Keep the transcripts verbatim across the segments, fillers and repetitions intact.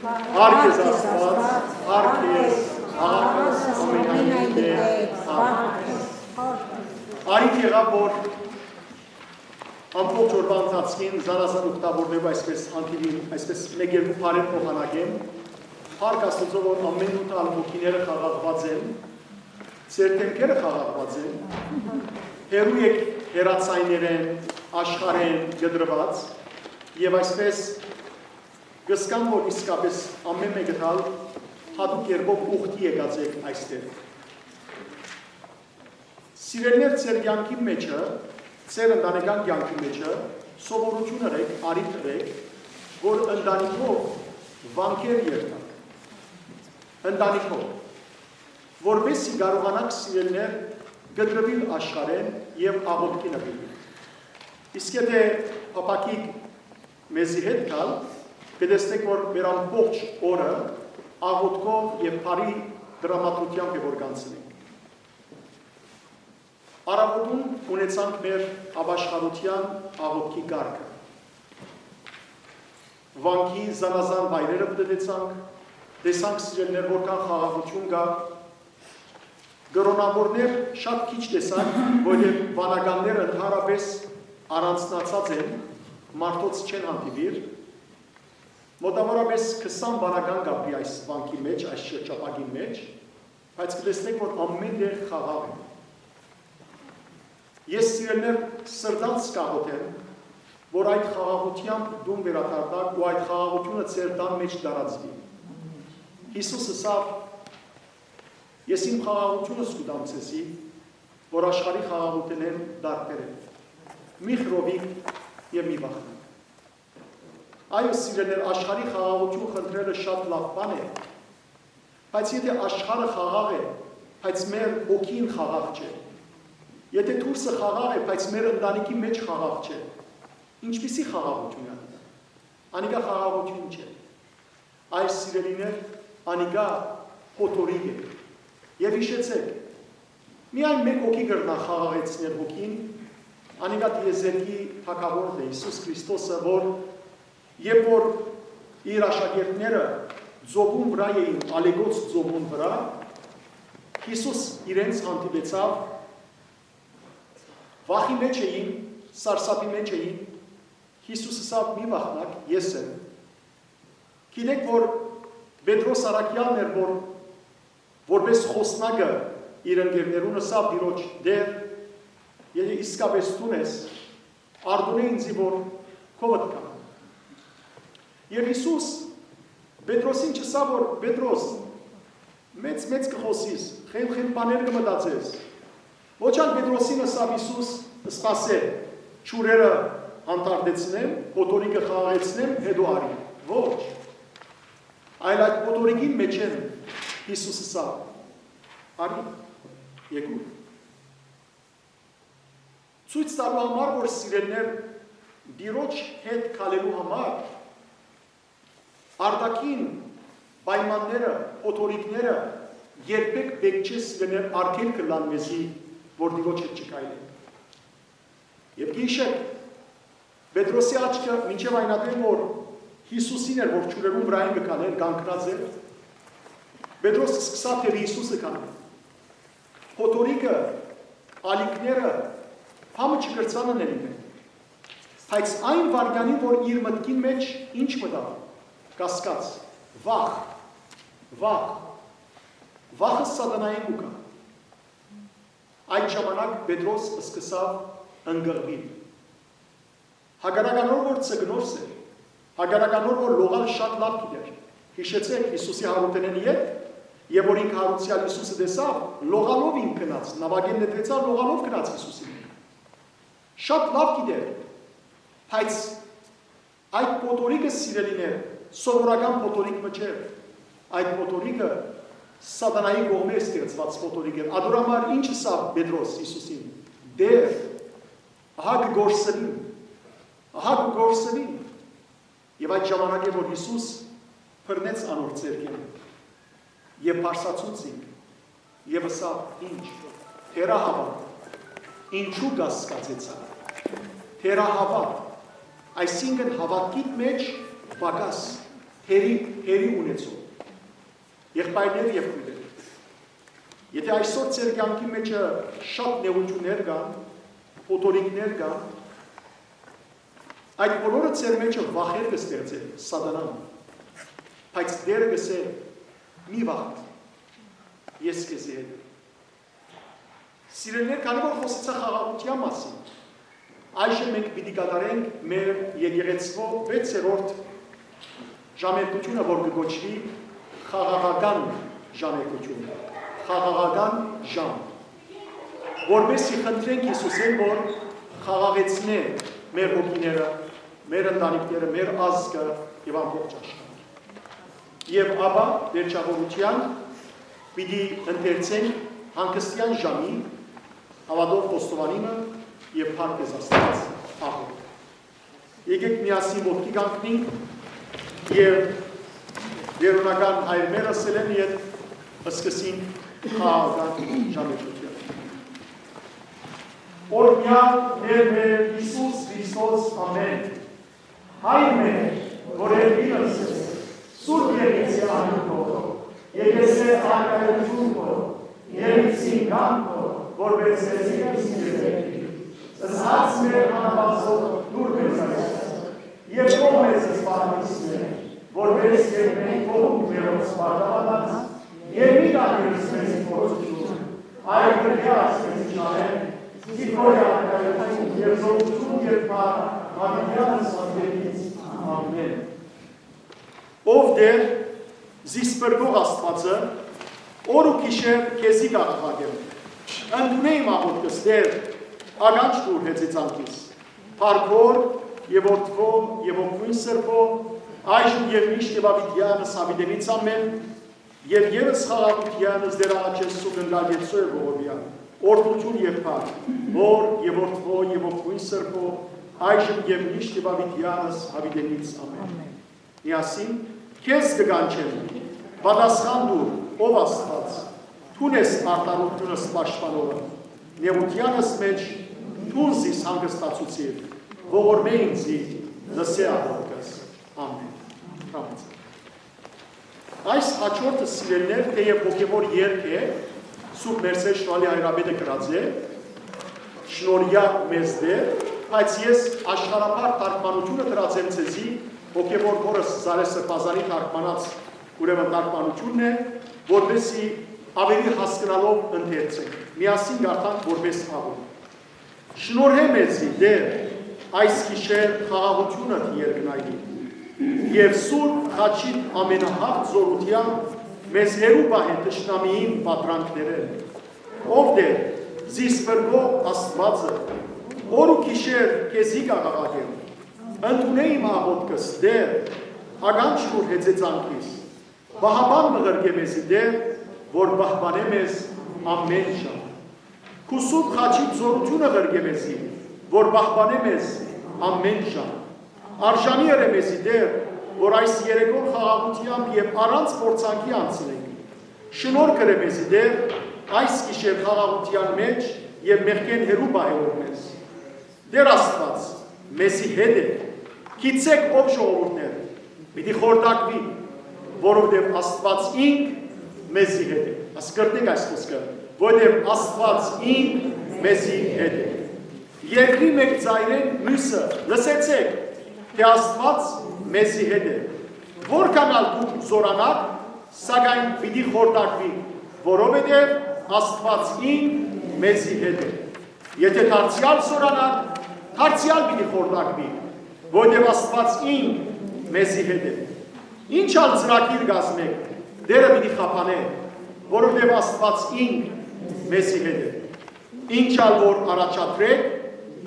Փառք քեզ, Աստուած, փառք քեզ, Աղա քեզ ամենայինն է, փառք քեզ։ Արիք եղաւ, որ ամբողջ օրվա ընթացքին զանազան ուխտավորներու այսպես հանդիպին, այսպես մեկ երկու բառեր փոխանակեմ։ Փառք Աստուծոյ, որ ամէն ութ ալ հոգիները խաղաղուած են, ձեր դեմքերը խաղաղուած են, հեռու եք հեռաձայներէն, աշխարհէն կտրուած, եւ այսպես կ'ըսկամ, որ իսկապես ամէն մէկդ ալ յատուկ կերպով ուխտի եկած եք այստեղ։ Սիրելիներ, ձեր կեանքի մէջը, ձեր ընտանեկան կեանքի մէջը սովորութիւն ըրեք, արիթ ըրեք, որ ընտանիքով վանքեր երթաք։ Ընտանիքով, որպեսզի կարողանաք, սիրելիներ, կտրուիլ աշխարհէն եւ աղօթքի նուիրիլ։ Իսկ եթէ փափաքիք մեզի հետ գալ, կը տեսնեք, որ մեր ամբողջ օրը աղօթքով եւ բարի տրամադրութեամբ է որ կանցնենք։ Առավոտուն ունեցանք մեր ապաշխարութեան աղօթքի կարգը։ Վանքի զանազան վայրերը պտտեցանք, տեսանք, սիրելիներ, որքան խաղաղութիւն կայ։ Կրոնաւորներ շատ քիչ տեսանք, որովհետեւ վանականները ընդհանրապես առանձնացած են, մարդոց չեն հանդիպիր։ Մոտաւորապէս քսան վանական կ'ապրի այս վանքի մէջ, այս շրջապակին մէջ, բայց կը տեսնեք, որ ամէն տեղ խաղաղ է։ Ես, սիրելիներ, սրտանց կ'աղօթեմ, որ այդ խաղաղութեամբ դուն վերադառնաք ու այդ խաղաղութիւնը ձեր տան մէջ տարածուի։ Յիսուս ըսաւ. «Ես իմ խաղաղութիւնս կու տամ ձեզի, որ աշխարհի խաղաղութենէն տարբեր է։ Մի խռովիք եւ մի վախնաք»։ Այո, սիրելիներ, աշխարհի խաղաղութիւն խնդրելը շատ լաւ բան է, բայց եթէ աշխարհը խաղաղ է, բայց մեր հոգին խաղաղ չէ, եթէ դուրսը խաղաղ է, բայց մեր ընտանիքի մէջ խաղաղ չէ, ինչպիսի՞ խաղաղութիւն է անիկա։ Անիկա խաղաղութիւն չէ։ Այս, սիրելիներ, անիկա փոթորիկ է։ Եւ յիշեցեք, միայն մէկ հոգի կրնայ խաղաղեցնել հոգին, անիկա դիեզերքի թագաւորն է, Յիսուս Քրիստոսը, որ երբ որ իր աշակերտները ծովուն վրայ էին, ալեկոծ ծովուն վրայ, Յիսուս իրենց հանդիպեցաւ, վախի մէջ էին, սարսափի մէջ էին, Յիսուս ըսաւ. «Մի վախնաք, ես եմ»։ Գիտեք, որ Պետրոս առաքեալն էր, որ որպես խօսնակը իր ընկերներուն ըսաւ Տիրոջ. «Տէր, եթէ իսկապէս դուն ես, արտոնէ ինծի որ քովդ գամ»։ Եւ Յիսուս Պետրոսին չըսաւ, որ Պետրոս, մեծ-մեծ կը խօսիս, խեն-խեն բաներ կը մտածես։ Ոչ ալ Պետրոսին ըսաւ Յիսուս. «Սպասէ, ջուրերը հանդարտեցնեմ, փոթորիկը խաղաղեցնեմ, հետո արի»։ Ոչ։ Այլ այդ փոթորիկին մէջէն Յիսուս ըսաւ. «Արի, եկու»։ Ցոյց տալու համար, որ, սիրելիներ, Տիրոջ հետ քալելու համար արտաքին պայմանները, փոթորիկները երբեք պէտք չէ, սիրելիներ, արգելք ըլլան մեզի, որ Տիրոջ հետ չքայլենք։ Եւ գիշեր Պետրոսի աչքը մինչեւ այն ատեն, որ Յիսուսին էր, որ ջուրերուն վրայէն կը քալէր, կանգնած էր, Պետրոս սկսաւ դեռ Յիսուսը քալել։ Փոթորիկը, ալիքները, բանը չկրցան ընել իրեն։ Բայց այն վայրկեանին, որ իր մտքին մէջ ինչ մտաւ, կասկած, վախ, վախ, վախը սատանային կու գայ։ Այդ ժամանակ Պետրոս սկսաւ ընկղմիլ։ Հակառակ անոր, որ ձկնորս էր, հակառակ անոր, որ լողալ շատ լաւ գիտեր։ Յիշեցէք Յիսուսի հարութենէն ետք, եւ որ ինք հարուցեալ Յիսուսը տեսաւ, լողալով ինք գնաց, նաւակէն նետուեցաւ, լողալով գնաց Յիսուսին։ Շատ լաւ գիտեր, բայց այդ փոթորիկը, սիրելիներ, սովորական փոթորիկ մը չէր։ Այդ փոթորիկը սատանայի կողմէ ստեղծուած փոթորիկ էր։ Ատոր համար ինչ ըսաւ Պետրոս Յիսուսին. «Տէր, ահա կը կորսնին, ահա կը կորսնին»։ Եւ այդ ժամանակ է, որ Յիսուս բռնեց անոր ձեռքէն եւ բարձրացուց ինք եւ ըսաւ. «Ի՞նչ, թերահաւատ, ինչու կասկածեցայ»։ Թերահաւատ, այսինքն՝ հաւատքիդ մէջ պակաս, հերի, հերի ունեցող եղբայրներ եւ քոյրեր, եթե այսօր ձեր կեանքի մէջ շատ նեղութիւններ կան, փոթորիկներ կան, այդ բոլորը ձեր մէջը վախեր կը ստեղծեն սատանան, բայց Տէրը կ'ըսէ. «Մի վախ, ես քեզի հետ եմ»։ Սիրելիներ, քանի որ խօսեցայ խաղաղութեան մասին, այժմ մենք պիտի կատարենք մեր եկեղեցւոյ վեցերորդ ժամերգութիւնը, որ կը կոչուի խաղաղական ժամերգութիւն, խաղաղական ժամ, որպէս զի խնդրենք Յիսուսէն, որ խաղաղեցնէ մեր հոգիները, մեր ընտանիքները, մեր ազգը եւ ամբողջ աշխարհը։ Եւ ապա վերջավորութեան պիտի ընթերցենք հանգստեան ժամի հաւատով խոստովանումը եւ փառք Աստուած աղոթ։ Եկեք միասին ոտքի կանգնենք եւ Տէրունական հայր մեր ըսելէն յետ սկսենք խաղաղական ժամերգութեան։ Օրհնեալ Տէր մեր Յիսուս Քրիստոս, ամէն։ Հայր մեր, որ երկիրս ես, սուրբ Եղիցի անունով, եկեսէ արկայութիւն քո, Եղիցին կան քո, որպէս Եղիցի երկիր։ Զհաց մեր անաբազով դուր մեզ այսօր, եւ թող մեզ սպառնիս մեր, որպէս երբ մենք թողունք մերոց սպառնամանած, եւ մի տանիրս մեզ փորձութիւն, այլ կրկեաց մեզ չանեն, զինքորի արկայութիւն եւ զորութիւն եւ փառք Դաւիթեանս Աստուծոյ։ Ամէն։ Ով Տէր, զիս փրկող Աստուածը, օր ու գիշեր քեզի կ'աղաղակեմ։ Ընդունէ իմ աղօթքս, Տէր, ականջ տուր հեծեծանքիս։ Փառքոր եւ Որդւոյ եւ Հոգիին Սրբոյ, այժմ եւ միշտ եւ աւիտեանս աւիտենից ամէն, եւ եւս խաղաղութեան զդեր աղաչես սու կնկալ Եսոյ Ողովեան, օրհնութիւն եւ փառք, Հօր եւ Որդւոյ եւ Հոգիին Սրբոյ, այժմ եւ միշտ եւ աւիտեանս աւիտենից ամէն։ Միասին քեզ կը կանչեմ, պատասխան տուր, ով Աստուած, դուն ես արդարութիւնս պաշտպանողը, նեղութեանս մէջ դուն զիս հանգստացուցիր, ողորմէ ինծի, լսէ աղօթքս։ Ամէն։ Հրամայեցէ։ Այս հաջորդը, սիրելիներ, թէեւ հոգեւոր երգ է, Սուրբ Մերսէ Շնորհալի Հայրապետը գրած է, շնորհիա մեզ Տէր, բայց ես աշխարհաբար թարգմանութիւնը դրած եմ ձեզի, հոգեւոր հօրս Զարե Սրբազանի թարգմանած, ուրեմն թարգմանութիւնն է, որպեսզի աւելի հասկնալով ընթերցենք, միասին կարդանք որպէս աղոթք։ Շնորհէ մեզի, Տէր, այս գիշեր խաղաղութիւնդ երկնային, եւ Սուրբ Խաչիդ ամենահաւտ զօրութեամբ մեզ հեռու պահէ թշնամիին պատրանքներէն։ Ով Տէր, զիս փրկող Աստուածը, օր ու գիշեր քեզի կ'աղաղակեմ, ընդունէ իմ աղօթքս, Տէր, ականջ տուր հեծեծանքիս, պահապան մը ղրկէ մեզի, Տէր, որ պահպանէ մեզ ամէն ժամ։ Քու Սուրբ Խաչիդ զօրութիւնը ղրկէ մեզի, որ պահպանէ մեզ ամէն ժամ։ Արժանի ըրէ մեզի, Տէր, որ այս երեկոյ խաղաղութեամբ եւ առանց փորձանքի անցնենք։ Շնորհք ըրէ մեզի, Տէր, այս գիշեր խաղաղութեան մէջ եւ մեղքէն հեռու պահելով մեզ։ Տէր Աստուած մեզի հետ է։ Գիտցէք, ով ժողովուրդներ, պիտի խորտակուի, որովհետեւ Աստուած ինք մեզի հետ է։ Ասկրտենք այս խօսքը, որովհետեւ Աստուած ինք մեզի հետ է։ Երկրի մէկ ծայրէն միւսը լսեցէք, թէ Աստուած մեզի հետ է։ Որքան ալ դուք զօրանաք, սակայն պիտի խորտակուի, որովհետեւ Աստուած ինք մեզի հետ է։ Եթէ դարձեալ զօրանաք, դարձեալ պիտի խորտակուի, որովհետեւ Աստուած ինք մեզի հետ է։ Ինչ ալ ծրագիր կազմեք, Տէրը պիտի խափանէ, որովհետեւ Աստուած ինք մեզի հետ է։ Ինչ ալ որ առաջադրեք,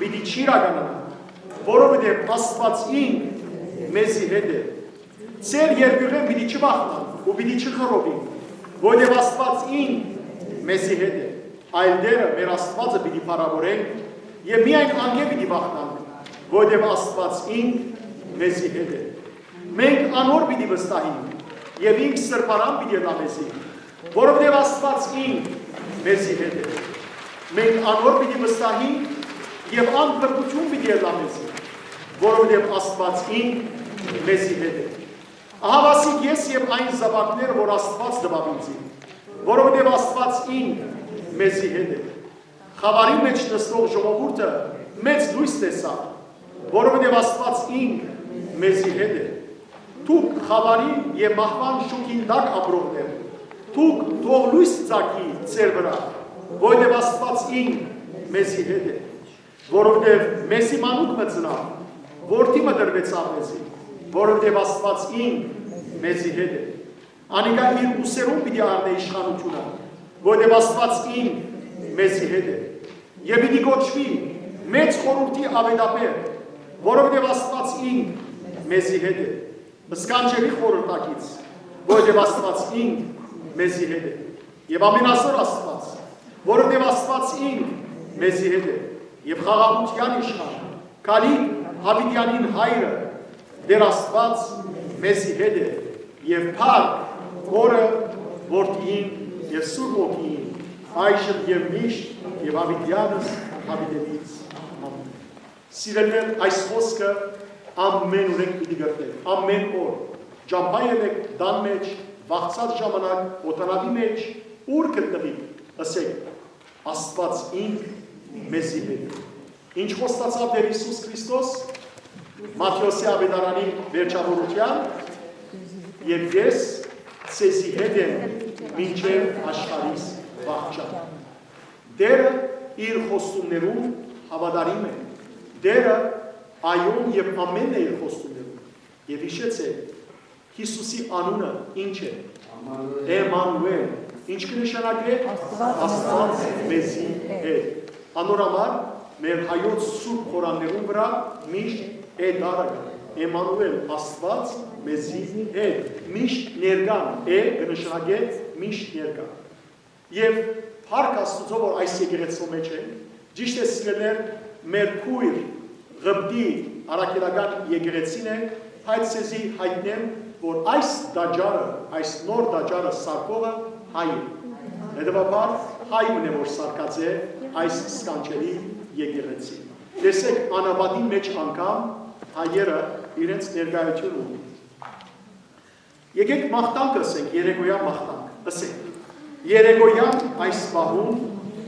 պիտի չիրականանայ, որովհետեւ Աստուած ինք մեզի հետ է։ Ձեր երկիւղէն պիտի չվախնանք ու պիտի չխռովինք, որովհետեւ Աստուած ինք մեզի հետ է։ Այլ Տէրը, մեր Աստուածը պիտի փառաւորենք եւ միայն անկէ պիտի վախնանք, որովհետեւ Աստուած ինք մեզի հետ է։ Մենք անոր պիտի վստահենք եւ ինք սրբարան պիտի ըլլայ մեզի, որովհետեւ Աստուած ինք մեզի հետ է։ Մենք անոր պիտի վստահենք եւ ան փրկութիւն պիտի ըլլայ մեզի, որովհետեւ Աստուած ինք մեզի հետ է։ Ահա ասիկ ես եւ այն զաւակները, որ Աստուած տուաւ ինծի, որովհետեւ Աստուած ինք մեզի հետ է։ Խաւարին մէջ նստող ժողովուրդը մեծ լոյս տեսաւ, որովհետեւ Աստուած ինք մեզի հետ է։ Դուք խաւարին եւ մահուան շուքին տակ ապրողներ, դուք թող լոյս ծագի ձեր վրայ, որովհետեւ Աստուած ինք մեզի հետ է։ Որովհետեւ մեզի մանուկ մը ծնաւ, որդի մը տրուեցաւ մեզի, որովհետեւ Աստուած ինք մեզի հետ է։ Անիկա իր ուսերուն պիտի առնէ իշխանութիւնը, որովհետեւ Աստուած ինք մեզի հետ է։ Եւ պիտի կոչուի մեծ խորհուրդի աւետաբեր, որովհետեւ Աստուած ինք մեզի հետ է։ Սքանչելի խորհրդակից, որովհետեւ Աստուած ինք մեզի հետ է։ Եւ ամենազոր Աստուած, որովհետեւ Աստուած ինք մեզի հետ է, եւ խաղաղութեան իշխան, Քալիտ Յաւիտեանին հայրը, Տէր Աստուած մեզի հետ է, եւ Փառք Հօրը, Որդիին եւ Սուրբ Հոգիին, այժմ եւ միշտ եւ յաւիտեանս յաւիտենից։ Ամէն։ Սիրելիներ, այս խօսքը ամէն օրենք պիտի կրնէք, ամէն օր, ճամբայ ելեք տան մէջ, վախցած ժամանակ, օտանավի մէջ, ուր գտնուիք, ըսէք. «Աստուած ինք մեզի հետ է»։ Ինչ խոստացաւ Տէր Յիսուս Քրիստոս Մատթէոսի աւետարանի վերջաւորութեան. «Եւ ես ձեզի հետ եմ մինչեւ աշխարհիս վախճան»։ Տէրը իր խոստումներուն հաւատարիմ է։ Տէրը այո եւ ամէնն է իր խոստումներուն։ Եւ յիշեցէ, Յիսուսի անունը ի՞նչ է։ Էմանուէլ։ Ի՞նչ կը նշանակէ։ Աստուած մեզի հետ։ Անոր համար մեր հայոց սուրբ խորաններուն վրայ միշտ Է տառը կայ։ Էմանուէլ, Աստուած մեզի հետ։ Միշտ ներկան է, կը նշանակէ միշտ ներկա։ Եւ փառք Աստուծոյ, որ այս եկեղեցւոյ մէջ ենք, ճիշդ է, սիրելիներ, մեր քոյր Ղպտի առաքելական եկեղեցին է, բայց ձեզի յայտնեմ, որ այս տաճարը, այս նոր տաճարը սարքողը հայ է։ Հետեւաբար հայ մըն է, որ սարքած է այս սքանչելի եկեղեցին։ Տեսեք, անապատին մէջ անգամ հայերը իրենց ներկայությունը ունին։ Եկեք մաղթանք ըսենք, երեկոյա մաղթանք, ըսենք. «Երեկոյան այս պահուն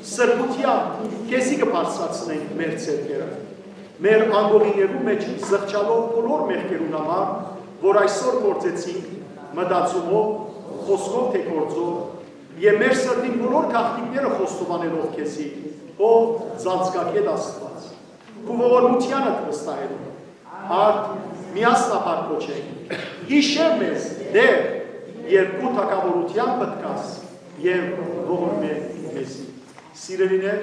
սրբութեան քեզի կը բարձրացնենք մեր ձեռքերը, մեր անկողիներու մէջ զղջալով բոլոր մեղքերուն համար, որ այսօր գործեցինք մտածումով, խօսքով թէ գործով, եւ մեր սրտին բոլոր գաղտնիքները խոստովանելով քեզի, ով ձանձկագէտ Աստուած, քու ողորմութեանդ վստահելով, արդ միասնաբար կոչենք. Յիշէ մեզ, Տէր, երբ քու թագաւորութեան պտկաս եւ ողորմէ մեզի»։ Սիրելիներ,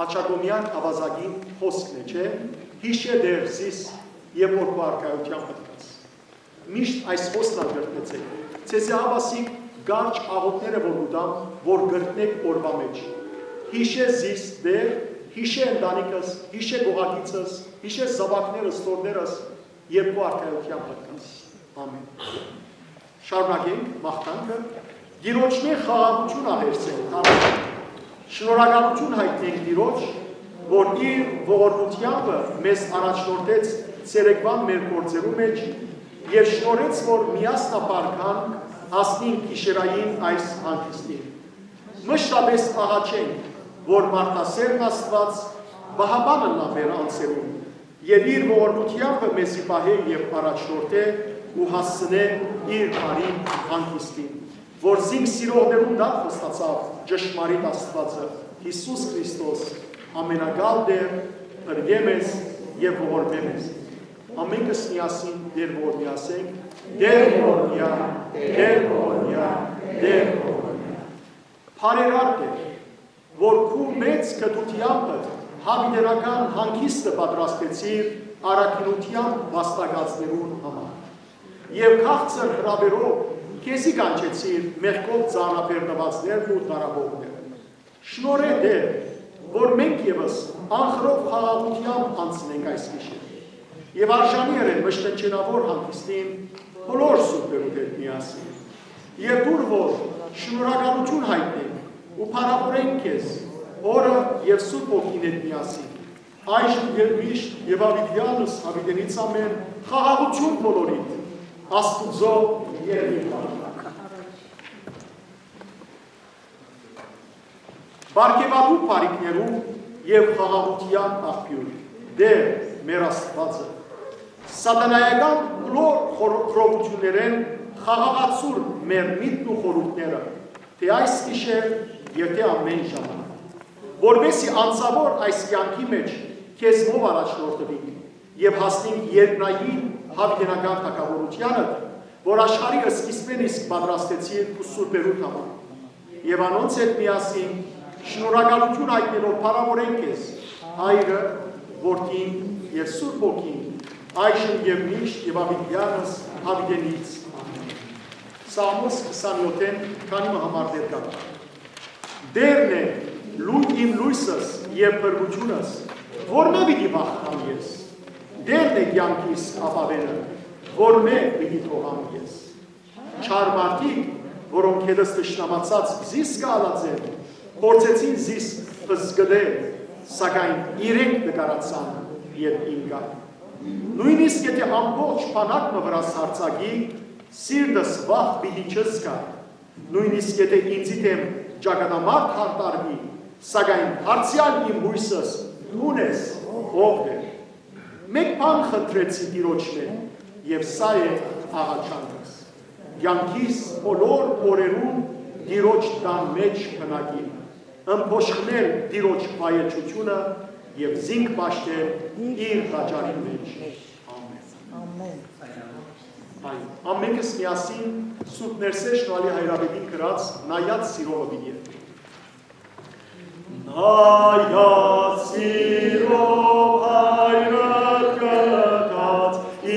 Աչակոմեան աւազակին խօսքն է, չէ՞։ «Յիշէ, Տէր, զիս, երբ որ քու արքայութեան պտկաս»։ Միշտ այս խօսքն ալ կրկնեցէք։ Ձեզի հաւասիկ կարճ աղօթքները որ կու տամ, որ կրկնէք օրուայ մէջ. «Յիշէ զիս, Տէր, յիշէ ընտանիքս, յիշէ կողակիցս, յիշէ զաւակներս, թոռներս, երբ քու արքայութեան պտկաս»։ Ամէն։ Շարունակենք մաղթանքը։ Տիրոջմէ խաղաղութիւն աղերսենք։ Ամէն։ Շնորհակալութիւն յայտնենք Տիրոջ, որ իր ողորմութեամբը մեզ առաջնորդեց ցերեկուան մեր գործերու մէջ եւ շնորհեց, որ միասնաբար գանք հասնենք գիշերային այս հանգիստին։ Մշտապէս աղաչենք, որ մարդասերն Աստուած պահապան ըլլայ մեր անձերուն եւ իր ողորմութեամբը մեզի պահէ եւ առաջնորդէ ու հասցնէ իր բարի հանգիստին, որ զինք սիրողներուն տակ խոստացաւ ճշմարիտ Աստուածը, Յիսուս Քրիստոս, ամենակալ Տէր, փրկէ մեզ եւ ողորմէ մեզ։ Ամէնքս միասին Տէր ողորմի ասենք. «Տէր ողորմեա, Տէր ողորմեա, Տէր ողորմեա»։ Բարերար Տէր, որ քու մեծ կտութեամբը յաւիտենական հանգիստը պատրաստեցիր առաքինութեան վաստակածներուն համար։ Եւ քաղցր հրաւերով քեզի կանչեցիր մեղքով ծանրաբեռնուածներն ու տարապողները։ Շնորհէ Տէր, որ մենք եւս անխռով խաղաղութեամբ անցնենք այս գիշեր եւ արժանի ըրեն մշտնջենաւոր հանգիստին բոլոր սուրբերու հետ միասին։ Եւ դուր որ շնորհակալութիւն յայտնենք ու փառաւորենք քեզ, Հօրը եւ Սուրբ Հոգին հետ միասին, այժմ եւ միշտ եւ յաւիտեանս յաւիտենից ամէն, խաղաղութիւն բոլորիդ, Աստուծոյ երկիրը։ Պարգեւատու բարիքներու եւ խաղաղութեան աղբիւր, Տէր մեր Աստուածը, սատանայական բոլոր խոր-, խռովութիւններէն խաղաղացուր մեր միտքն ու խորհուրդները, թէ այս գիշեր եւ թէ ամէն ժամանակ, որպէս զի անցաւոր այս կեանքի մէջ քեզմով առաջնորդուինք եւ հասնենք երկնային յաւիտենական թագաւորութեանը, որ աշխարհի սկիզբէն իսկ պատրաստեցիր քու սուրբերուդ համար։ Եւ անոնց հետ միասին շնորհակալութիւն յայտնելով փառաւորենք քեզ, Հայրը, Որդին եւ Սուրբ Հոգին, այժմ եւ միշտ եւ յաւիտեանս յաւիտենից։ Ամէն։ Սաղմոս քսանեօթ քանի մը համարներ կան։ Տէրն է լո-, իմ լոյսս եւ փրկութիւնս, որմէ պիտի վախենամ ես։ Տէրն է կեանքիս ապաւէնը, որմէ պիտի դողամ ես։ Չար մարդիկ, որոնք յետս թշնամացած զիս կ'ալածեն, փորձեցին զիս բզկտել, սակայն իրենք նկարացան եւ ինկան։ Նոյնիսկ եթէ ամբողջ բանակ մը վրաս յարձակի, սիրտս վախ պիտի չզգայ։ Նոյնիսկ եթէ ինծի դէմ ճակատամարտ յարդարուի, սակայն դարձեալ իմ յոյսս դուն ես, ով Տէր։ Մէկ բան խնդրեցի Տիրոջմէ, եւ սա է աղաչանքս. կեանքիս բոլոր օրերուն Տիրոջ տան մէջ բնակիլ, ըմբոշխնել Տիրոջ պահեճութիւնը եւ զինք պաշտել իր տաճարին մէջ։ Ամէն։ Ամէն։ Այո, ամէնքս միասին Սուրբ Ներսէ Շնորհալի Հայրապետին գրած նայած սիրովը պիտի երգենք։ Նայած սիրով հայրդ գթած, ի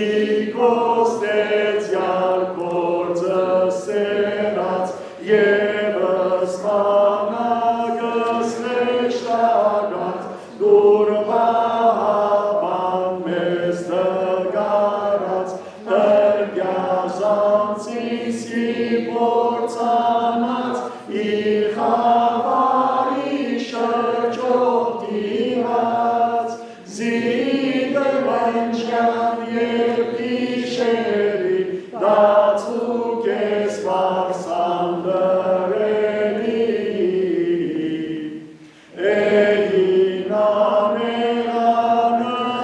կոստեցեալ գործը սերած, եւս բանակս հեշտակած, դուռ պահապան մեզ տկարած, Հրկեազ անցիս ի փորձանաց, ի խաւարի շրջով դիմաց, զիդը մնջեան եւ գիշերի, տածու քեզ պարսան լռելի։ Էլին անեղան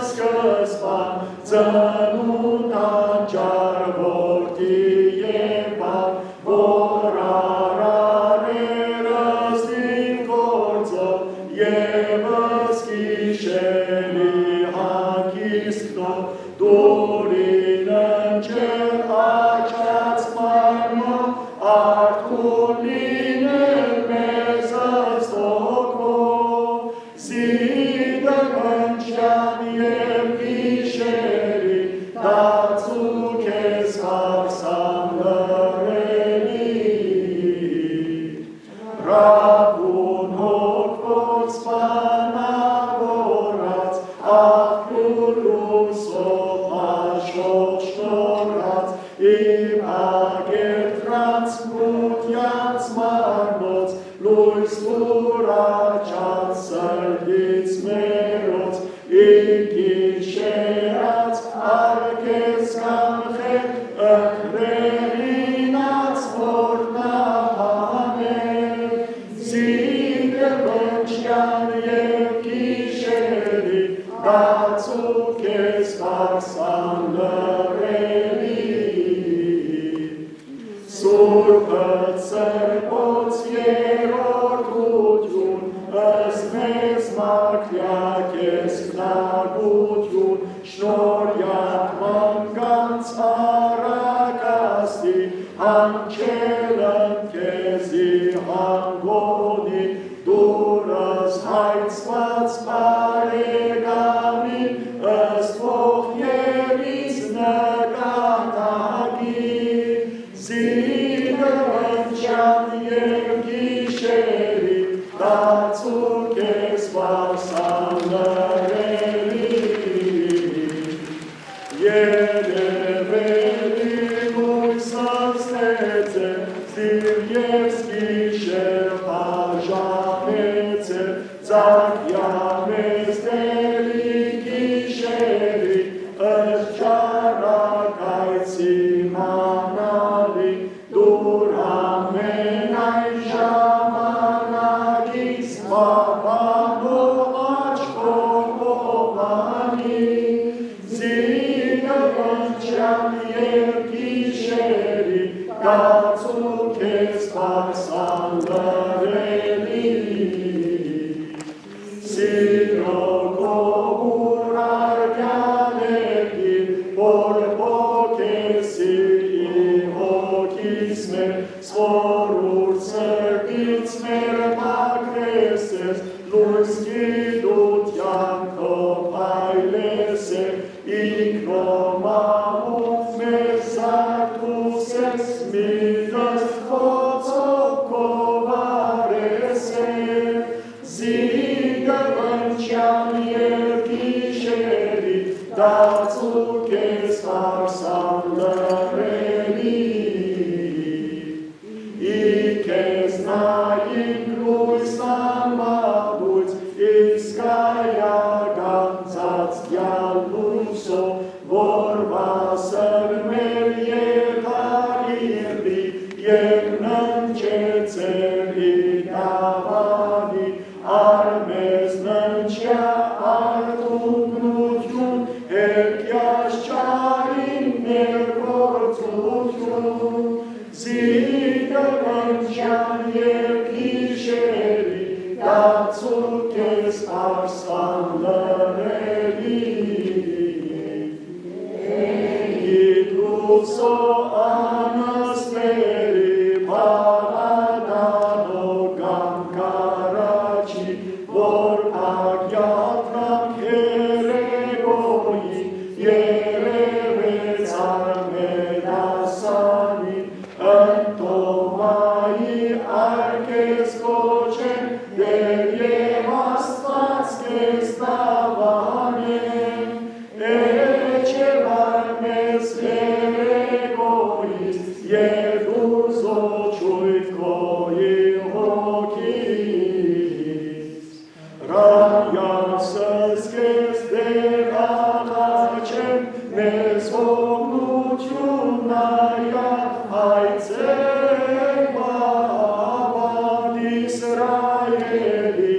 սկզբան, ծնունդ անճար որդի եւ բան, որ արարերս իմ գործով, եւս գիշերի հագիստնով, դուռին ընչեր աչած մարմնով, արթուն լինել մեզս հոգով, զիդը մնջեան եւ գիշերի, տածու քեզ պարսան լռելի։ Ռաբուն հոգոց բանաւորած, աղբիւր լուսով աշող շնորհած, իմ ագերտրանց մութեանց մարմնոց, լոյս լուրաչած սրտից մերոց, ի գիշերած արկեց կանխել, ընտրեղինաց որդնաբանել, զիդը մնջեան եւ գիշերի, տածու քեզ պարսան լռելի։ Սուրբը սրբոց երրորդութիւն, ըստ մեծ մարգարէ քեզ քնագութիւն, շնորհեան մանկանց առակաստի, յանջելն քեզի հանգոյնի, դուռս յայտնուած բարեկամին, ըստ ոխ երից նկատակի, զիդը մնջեան եւ գիշերի, տածու քեզ պարսան լռելի։ Երեւելի լոյսս ծեծե, զիւ ես գիշեր բաժանեցե, ծակեա մեզ Տէրի գիշերի, ըստ ճառագայթի Յացու քեզ պարսան լռելի, սիրո քո ուրարկան էլի, որ փոքես ի հոգիս մեր, որ ուրցերտից մեր մաքրես ես, լույս գիտության քո փայլես է, ինքնոմահու մեզ զարթուցես, միտս խոցով քո վարես է, զինքը բնջան և գիշերի, դարձու քեզ պարսան լռելի։ Ի քեզ նայինք լոյս անմատոյց, իսկ այական ծածկեալ լուսով, որ վասն մեր եթարիրի, եւ ննջեցեր ի դաւանի, արմեզ ննջա արթունքնութիւն, հերքեաց չարին ներգործութիւն, զինքը մնջան և գիշերի, դարձու քեզ պարսան լռելի։ Գիտլուսո անասների բաղադանով կամ գարաճի, որ ագիատրանք հերեգոյի երևեցան մեր դասանին, ընտոմայի արկես կոչեն, Տէր եւ Աստուած քեզ դաւանեն, էջեր արմեզ հերեգոյիս եւ դուր զոչոյթ քոյի հոգիս։ Ռամիասս քեզ Տէր աղաչեմ, մեզ օգնութիւն նայա, հայցե բաւան Իսրայէլի,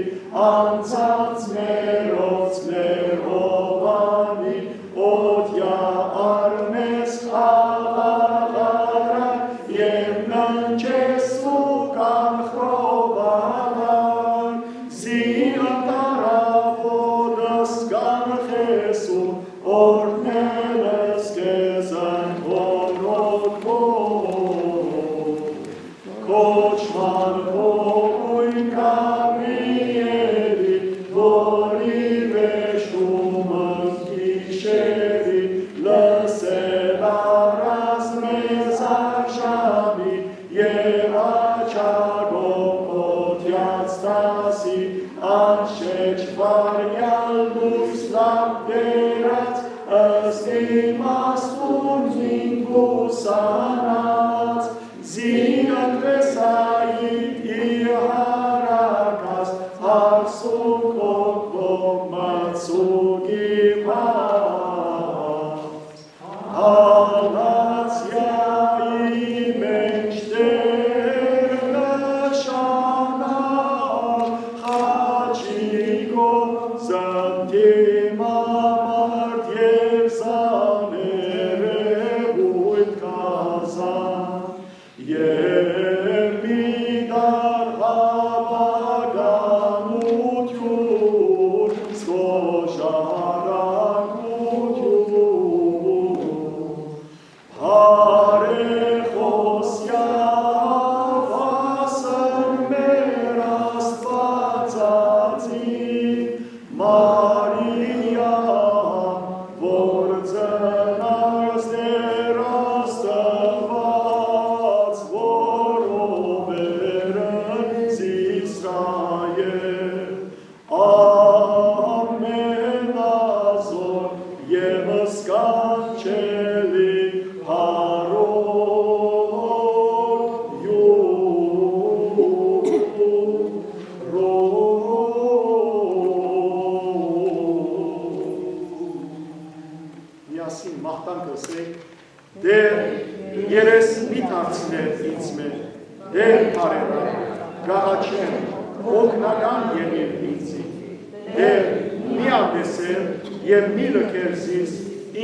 անցած մերոց Լեհովանի, օդեա արմեզ խաղաղ առա եւ ննջես ու կանխրով աղան, զինք առաւոտս կանխես ու օրհնելս քեզ ընթոնոքով։ Կոչման հողոյն կամիելի, որ ի վերջումս գիշերի, լսել առած մեզ արժանի, եւ աչագով օդեաց դասի, անշեջ վարյալ լոյս լաւ բերած, ըստ իմաստուն զինք ուսանած, զինք տեսայի ի հարակաց, հարսուկ հոգով մացուկի փառ։ Հալացիայի մէջ Տէր նշանա, խաչի գոզն դիմամարդ եւ զաներեւոյթ կազան, եւ մի դար հաւականութիւն, զգոժարակութիւն։ Բարեխօսեա վասն մեր Աստուածածին, Մարիա, որ ծնած Տէր Աստուած, որովհետեւ Իսրայէլ, ամենազօր եւ սքանչելի, փառօ Միասին մաղթանք ըսենք. Տէր, երես մի դարձնէ ինձմէ, Տէր, բարերար, կ'աղաչեմ, օգնական եղիր ինձի։ Տէր, մի անտեսեր եւ մի լքեր զիս,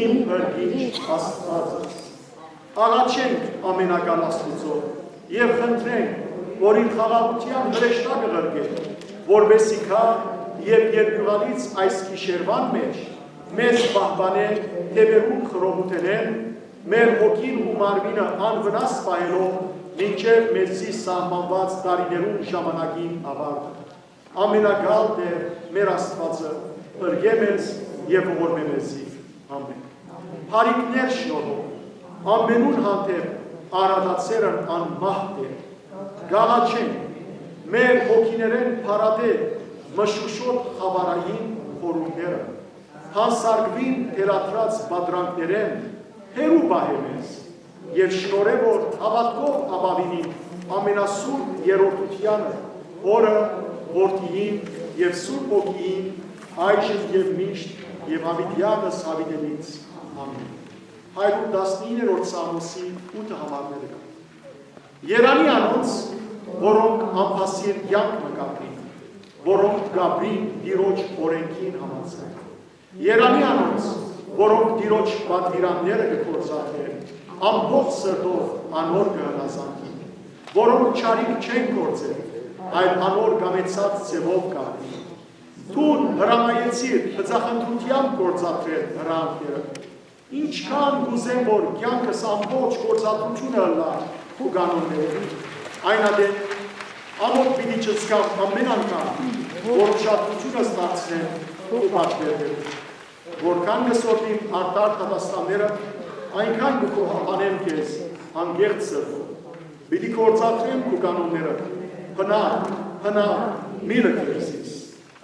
իմ փրկիչ Աստուածս։ Աղաչենք Ամենակալ Աստուծոյ եւ խնդրենք, որ իր խաղաղութեան հրեշտակը ղրկէ, որպէս զի գայ եւ երկիւղալից այս գիշերուան մէջ մեզ պահպանէ թեւերուն խռովութենէն, մեր հոգին ու մարմինը անվնաս պահելով մինչեւ մեզի սահմանուած տարիներուն ժամանակին աւարտը։ Ամենակալ Տէր, մեր Աստուածը, փրկէ մեզ եւ ողորմէ մեզի։ Ամէն։ Բարիքներ շնորհով, ամենուն հանդէպ արարածներն անմահ Տէր, կ'աղաչենք, մեր հոգիներէն փարատէ մշուշոտ խաւարային խորհուրդները, հանսարկուին թելադրած պատրանքներէն հեռու պահէ մեզ եւ շնորհէ, որ հաւատքով ապաւինին ամենասուրբ երրորդութեանը, Հօրը, Որդիին եւ Սուրբ Հոգիին, այժմ եւ միշտ եւ յաւիտեանս յաւիտենից։ Ամէն։ Հարիւր տասնիններորդ Սաղմոսի ութը համարները կան։ Երանի անոնց, որոնք անփասիր կեանք մը կ'ապրին, որոնք կ'ապրին Տիրոջ օրէնքին համաձայն։ Երանի անոնց, որոնք Տիրոջ պատուիրանները կը գործադրեն, ամբողջ սրտով անոր կը հնազանդին, որոնք չարիք չեն գործեր, այլ անոր կամեցած ձեւով կ'ապրին։ Դուն հրամայեցիր բծախնդրութեամբ գործադրել հրահանգները։ Ինչքան կ'ուզեմ, որ կեանքս ամբողջ գործադրութիւնը ըլլայ քու կանոններուն, այն ատեն ամօթ պիտի չզգամ ամէն անգամ, որ ուշադրութիւնս դարձնեմ քու պատվերներուն։ Որքան կը սորվիմ արդար դատաստանները, այնքան կը գոհաբանեմ քեզ անկեղծ սրտով։ Պիտի գործադրեմ քու կանոնները, հնա, հնա, մի լքիր զիս։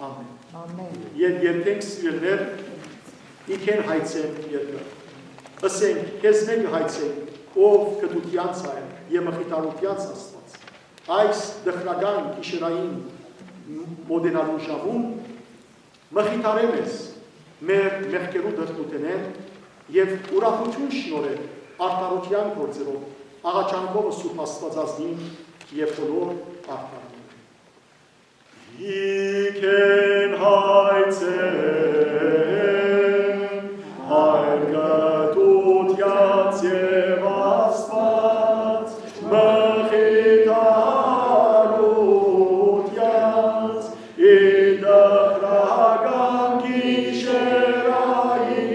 Ամէն։ Ամէն։ Եթ երթենք, սիրելիներ, իքեն հայցեն երկը։ Ըսենք, քեզմէ կը հայցենք, ով գթութեանց Հայր եւ մխիթարութեանց Աստուած։ Այս տխրական գիշերային մօտենալու ժամուն մխիթարէ մեզ մեր մեղքերու տրտմութենէն եւ ուրախութիւն շնորհէ արդարութեան գործերով, աղաչանքովը Սուրբ Աստուածազնին եւ բոլոր արդարներուն։ Իքեն հայցեն, Հայր գթութեանց եւ Աստուած մխիթարութեանց, ի տխրական գիշերային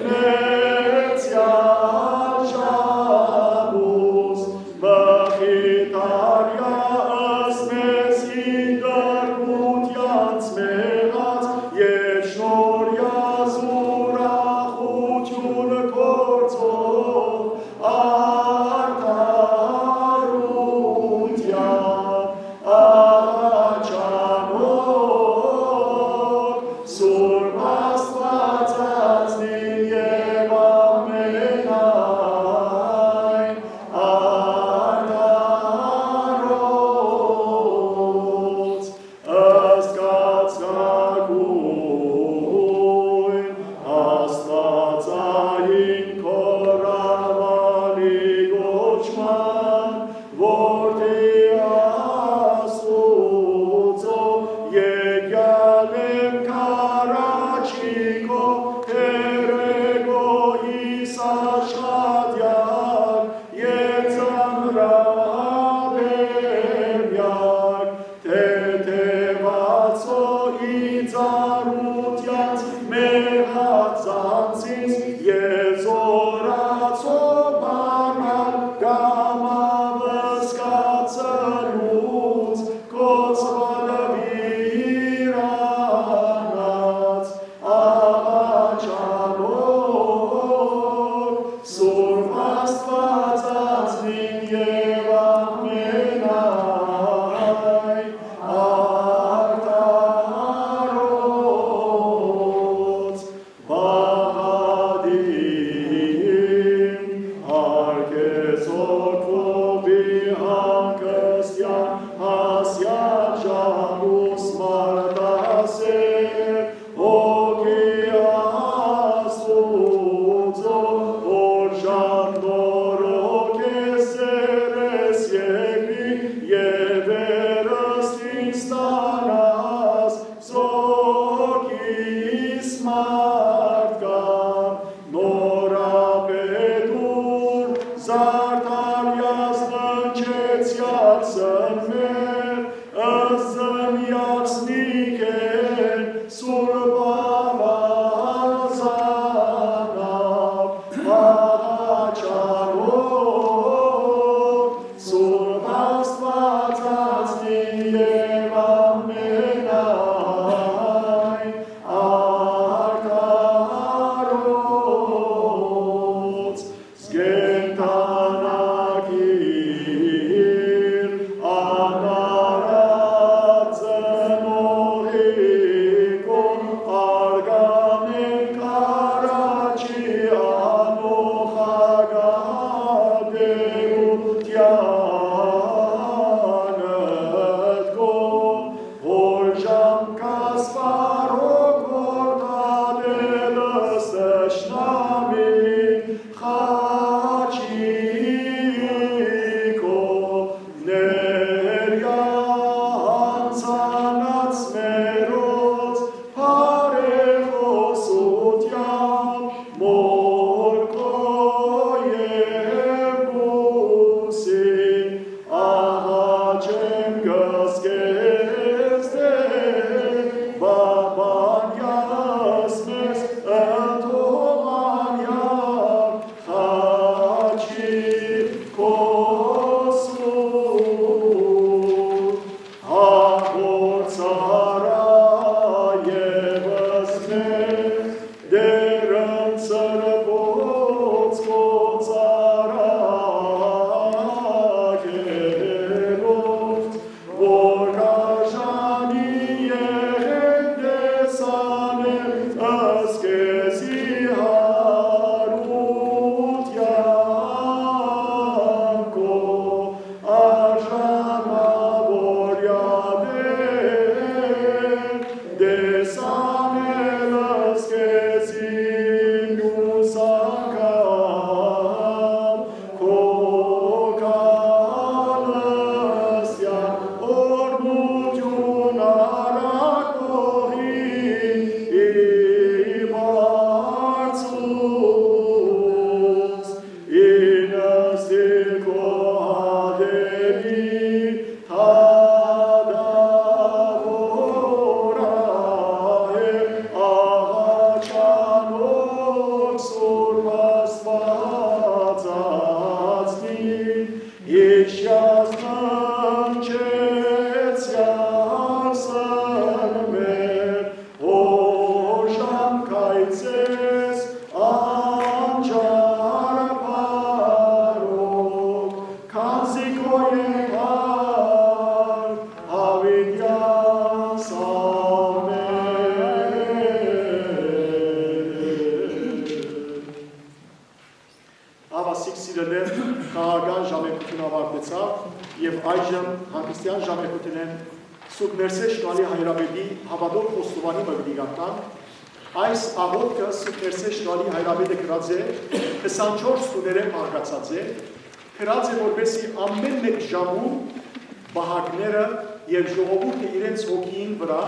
մեծեալ ժամուս, մխիթարեա ըսմեսի տրտմութեանց մեղաց եւ շնորհեաց ուրախութիւն գործող արդարութեան աղաչանոր Սուրբ Աստուածածնին եւ ամենայն արդար Յազնանչեցեալ սրմեր, օժանգայցես անճար բարով, քանզի քո եղբայր Դաւիթեանս ամէն։ Ահա սիրելիներ, խաղաղական ժամերգութիւնը ավարտեցաւ եւ այժմ հանգստեան ժամերգութենէն Սուրբ Ներսէ Շնորհալի Հայրապետի հաւատոյթ խոստովանի մը պիտի կարդամ։ Այս աղօթքը Սուրբ Ներսէ Շնորհալի Հայրապետը գրած է, քսանչորս տուներէն բաղկացած է, գրած է, որպէսզի ամէն մէկ ժամուն պահակները եւ ժողովուրդը իրենց հոգիին վրայ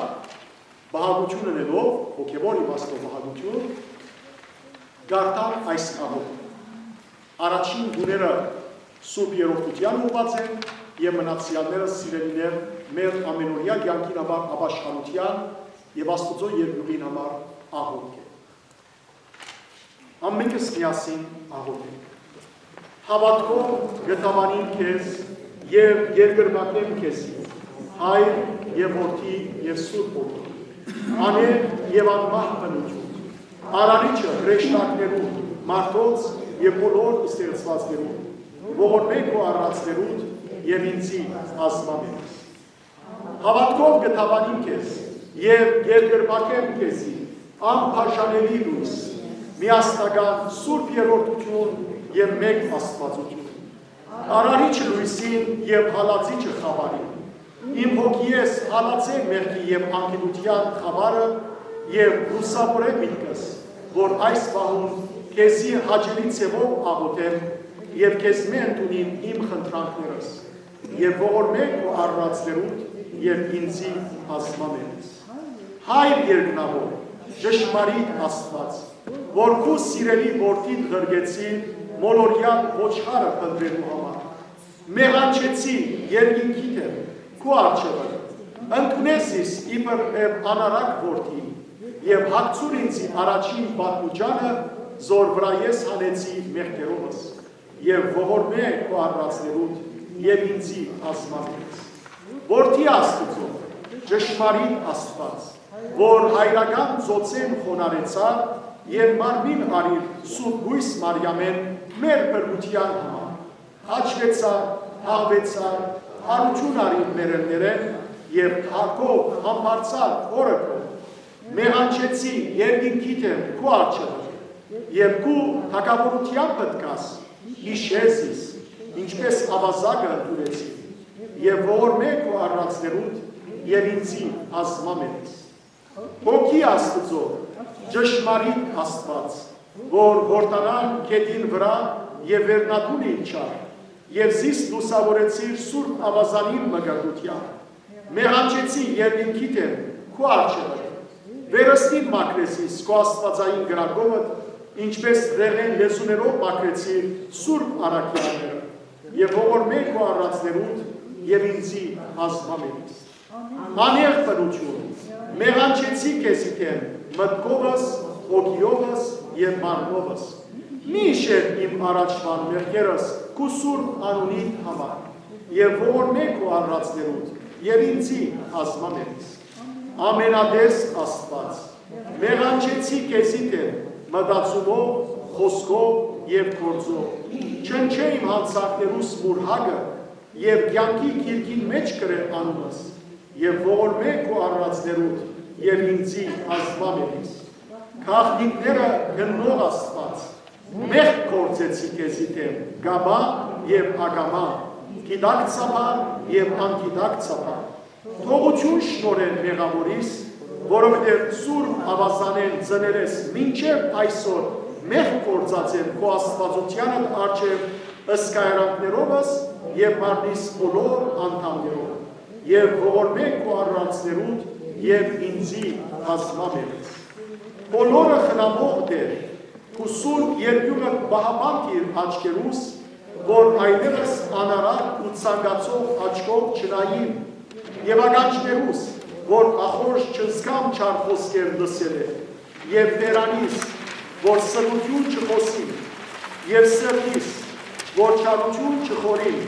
պահակութիւն ընելով, հոգեւոր իմաստով պահակութիւն, կարդան այս աղօթքը։ Առաջին տուները Սուրբ Երրորդութեան ուղղուած են եւ մնացեալները, սիրելիներ, մեր ամենօրեայ կեանքին համար ապաշխարութեան եւ Աստուծոյ երկիւղին համար աղօթք է։ Ամէնքս միասին աղօթենք։ Հաւատքով կը դաւանիմ քեզ եւ երկրպագեմ քեզի, Հայր եւ Որդի եւ Սուրբ Հոգի, անեւ եւ անմահ բնութիւն, Արարիչը հրեշտակներուն, մարդոց եւ բոլոր ստեղծուածներուն, ողորմէ քո արարածներուդ եւ ինծի ազգ մէկս։ Հաւատքով կը դաւանիմ քեզ եւ երկրպագեմ քեզի անբաժանելի լոյս, միասնական Սուրբ Երրորդութիւն եւ մէկ Աստուածութիւն, Արարիչը լոյսին եւ հալածիչը խաւարին։ Իմ հոգիէս հալած է մեղքի եւ անգիտութեան խաւարը եւ լուսաւորէ միտքս, որ այս պահուն քեզի հաճելի ձեւով աղօթեմ եւ քեզմէ ընդունիմ իմ խնդրանքներս եւ ողորմէ քո արարածներուդ եւ ինծի ազգ մէկս։ Հայր երկնաւոր, ճշմարիտ Աստուած, որ քու սիրելի որդիդ ղրկեցիր մոլորեալ ոչխարը փնտռելու համար, մեղանչեցի երկինքի դէմ քու առջեւը, ընդունէ զիս իբրեւ անառակ որդի եւ յագցուր ինծի առաջին պատմուճանը, զոր վրայ ես հանեցի մեղքերովս, եւ ողորմէ քո արարածներուդ եւ ինծի ազգ մէկս։ Որդի Աստուծոյ, ճշմարիտ Աստուած, որ հայրական ծոցէն խոնարհեցար եւ մարմին առիր Սուրբ Կոյս Մարիամէն մեր փրկութեան համար, հաճուեցար, թաղուեցար, յարութիւն առիր մեռելներէն եւ հագով համբարձար օրը քո, մեղանչեցի երկինքի դէմ քու առջեւը եւ քու թագաւորութեան պտկաս, յիշէ զիս, ինչպէս աւազակը ընդունեցի, եւ ողորմէ քո արարածներուդ եւ ինծի ազգ մէկս։ Հոգի Աստուծոյ, ճշմարիտ Աստուած, որ Յորդանան գետին վրայ եւ վերնատունը իջար, եւ զիս լուսաւորեցիր Սուրբ Աւազանին մկրտութեան, մեղանչեցի երկինքի դէմ քու առջեւը, վերստին մաքրեցիս քո աստուածային կրակովդ, ինչպէս դեղեն լեզուներով մաքրեցիր սուրբ առաքեալները, եւ ողորմէ քո արարածներուդ եւ ինծի ազգ մէկս։ Անեղծ բնութիւն, մեղանչեցի քեզի դէմ մտքովս, հոգիովս եւ մարմնովս։ Մի իշեր իմ առաջուան մեղքերս քու սուրբ անունիդ համար, եւ ողորմէ քո արարածներուդ եւ ինծի ազգ մէկս։ Ամենատես Աստուած, մեղանչեցի քեզի դէմ մտածումով, խօսքով եւ գործով, չնչէ իմ յանցանքներուս մուրհակը, եւ կեանքի գիրքին մէջ գրէ անունս, եւ ողորմէ քո արարածներուդ եւ ինծի ազգ մէկս։ Գաղտնիքները գննող Աստուած, մեղք գործեցի քեզի դէմ կամայ եւ ակամայ, գիտակցաբար եւ անգիտակցաբար։ Թողութիւն շնորհէն մեղաւորիս, որովհետեւ սուրբ աւազանէն ծներէս մինչեւ այսօր մեղք գործած եմ քո աստուածութեանդ առջեւ, ըսկայարանքներովս եւ մարմնիս բոլոր անդամներով, եւ ողորմէ քո արարածներուդ եւ ինծի ազգ մէկս։ Բոլորը խնամող Տէր, քու սուրբ երկիւղը պահապան դիր աչքերուս, որ այլեւս անառակ ու ցանկացող աչքով չնային, եւ ականջներուս, որ ախորժ չզգամ չար խօսքեր լսելէ, եւ բերանիս, որ սրբութիւն չխօսին, եւ սրտիս, որ չարութիւն չխորին,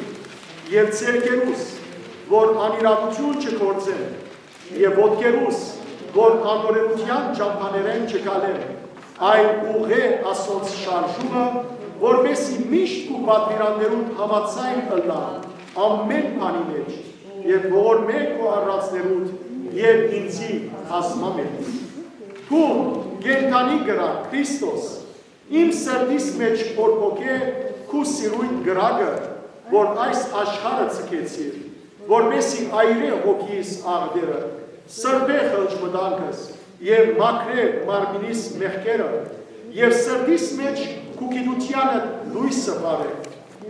Եւ ձեռքերուս, որ անիրաւութիւն չգործեն, եւ ոտքերուս, որ անօրէնութեան ճամբաներէն չգալեն, այլ ուղղէ ասոնց շարժումը, որպէսզի միշտ քու պատուիրաններուդ համաձայն ըլլայ ամէն բանի մէջ, եւ ողորմէ քու արարածներուդ եւ ինծի բազմամերձ։ Դուն, կենդանի կրակ Քրիստոս, իմ սրտիս մէջ բորբոքէ քու սիրոյն կրակը, որ այս աշխարհը ձգեցիր, որպէսզի այրէ հոգիս աղտերը, սրբէ խղճ մտանքս եւ մաքրէ մարմինիս մեղքերը, եւ սրտիս մէջ քու գիտութեանը լոյսը վառէ,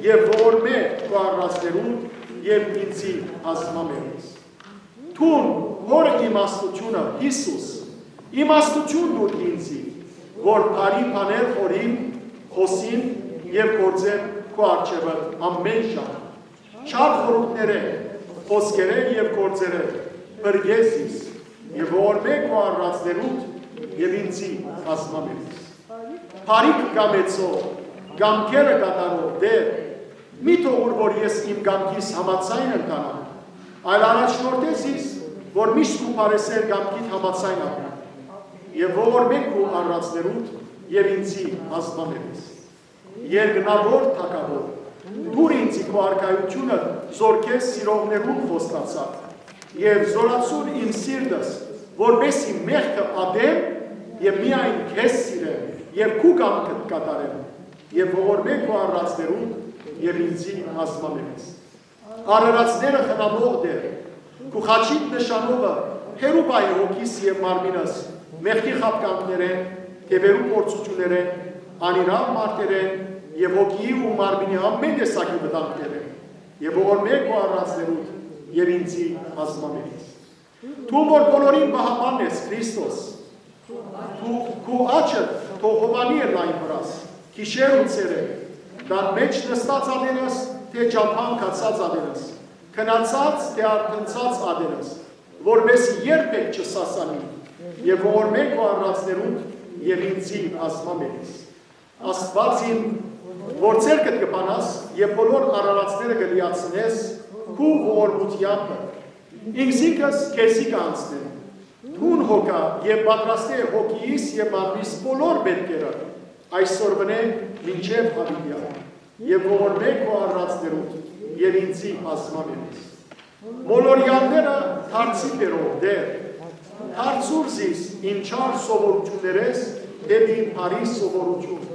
եւ ողորմէ քու արարածներուդ եւ ինծի բազմամերձ։ Դուն, Հօրը իմաստութիւնը, Յիսուս, իմաստութիւն տուր ինծի, որ բարի բաներ խորհիմ, խօսիմ եւ գործեմ քու առջեւդ ամէն ժամ։ Չար խորհուրդներէ, խօսքերէ եւ գործերէ փրկէ զիս, եւ ողորմէ քու արարածներուդ եւ ինծի բազմամերձ։ Բարիք կամեցող, կամքերը կատարող Տէր, մի թողուր, որ ես իմ կամքիս համաձայն ընթանամ, այլ առաջնորդէ զիս, որ միշտ քու բարեսէր կամքիդ համաձայն ապրեմ, եւ ողորմէ քու արարածներուդ եւ ինծի բազմամերձ։ Երկնաւոր Թագաւոր, տուր ինծի քու արքայութիւնը, զոր քեզ սիրողներուն խոստացաւ, եւ զօրացուր իմ սիրտս, որպէսզի մեղքը ատեմ եւ միայն քեզ սիրեմ եւ քու կամքդ կատարեմ, եւ ողորմէ քու արարածներուն եւ ինծի բազմամերձ։ Արարածները խնամող Տէր, քու խաչիդ նշանովը հեռու պահի հոգիս եւ մարմինս մեղքի խաբկանքներէն, թեւերու փորձութիւններէն, անիրաւ մարդերէն եւ հոգիի ու մարմինի ամէն տեսակի վտանգներէն, եւ ողորմէ քու արարածներուդ եւ ինծի բազմամերձ։ Դուն որ բոլորին պահապանն ես, Քրիստոս, դու քու աչքդ թող հովանի ըլլայ իմ վրաս, գիշեր ու ցերեկ, տան մէջ նստած ատենս, թէ ճամբան գացած ատենս, քնացած թէ արթնցած ատենս, որպէս երբեք չսասանի, եւ ողորմէ քու արարածներուն եւ ինծի բազմամերձ։ Աստուած իմ, որ ձեռքդ կը բանաս եւ բոլոր արարածները կը լիացնես քու ողորմութեամբը, ինքզինքս քեզի կ'անցնեմ։ Դուն հոգայ եւ պատրաստէ հոգիս եւ մարմնիս բոլոր մէթքերը այսօրվանէ մինչեւ յաւիտեան, եւ ողորմէ քու արարածներուն եւ ինծի բազմամերձ։ Մոլորեալները դարձի բերող Տէր, դարձուր զիս իմ չար սովորութիւններէս դէպի բարի սովորութիւն,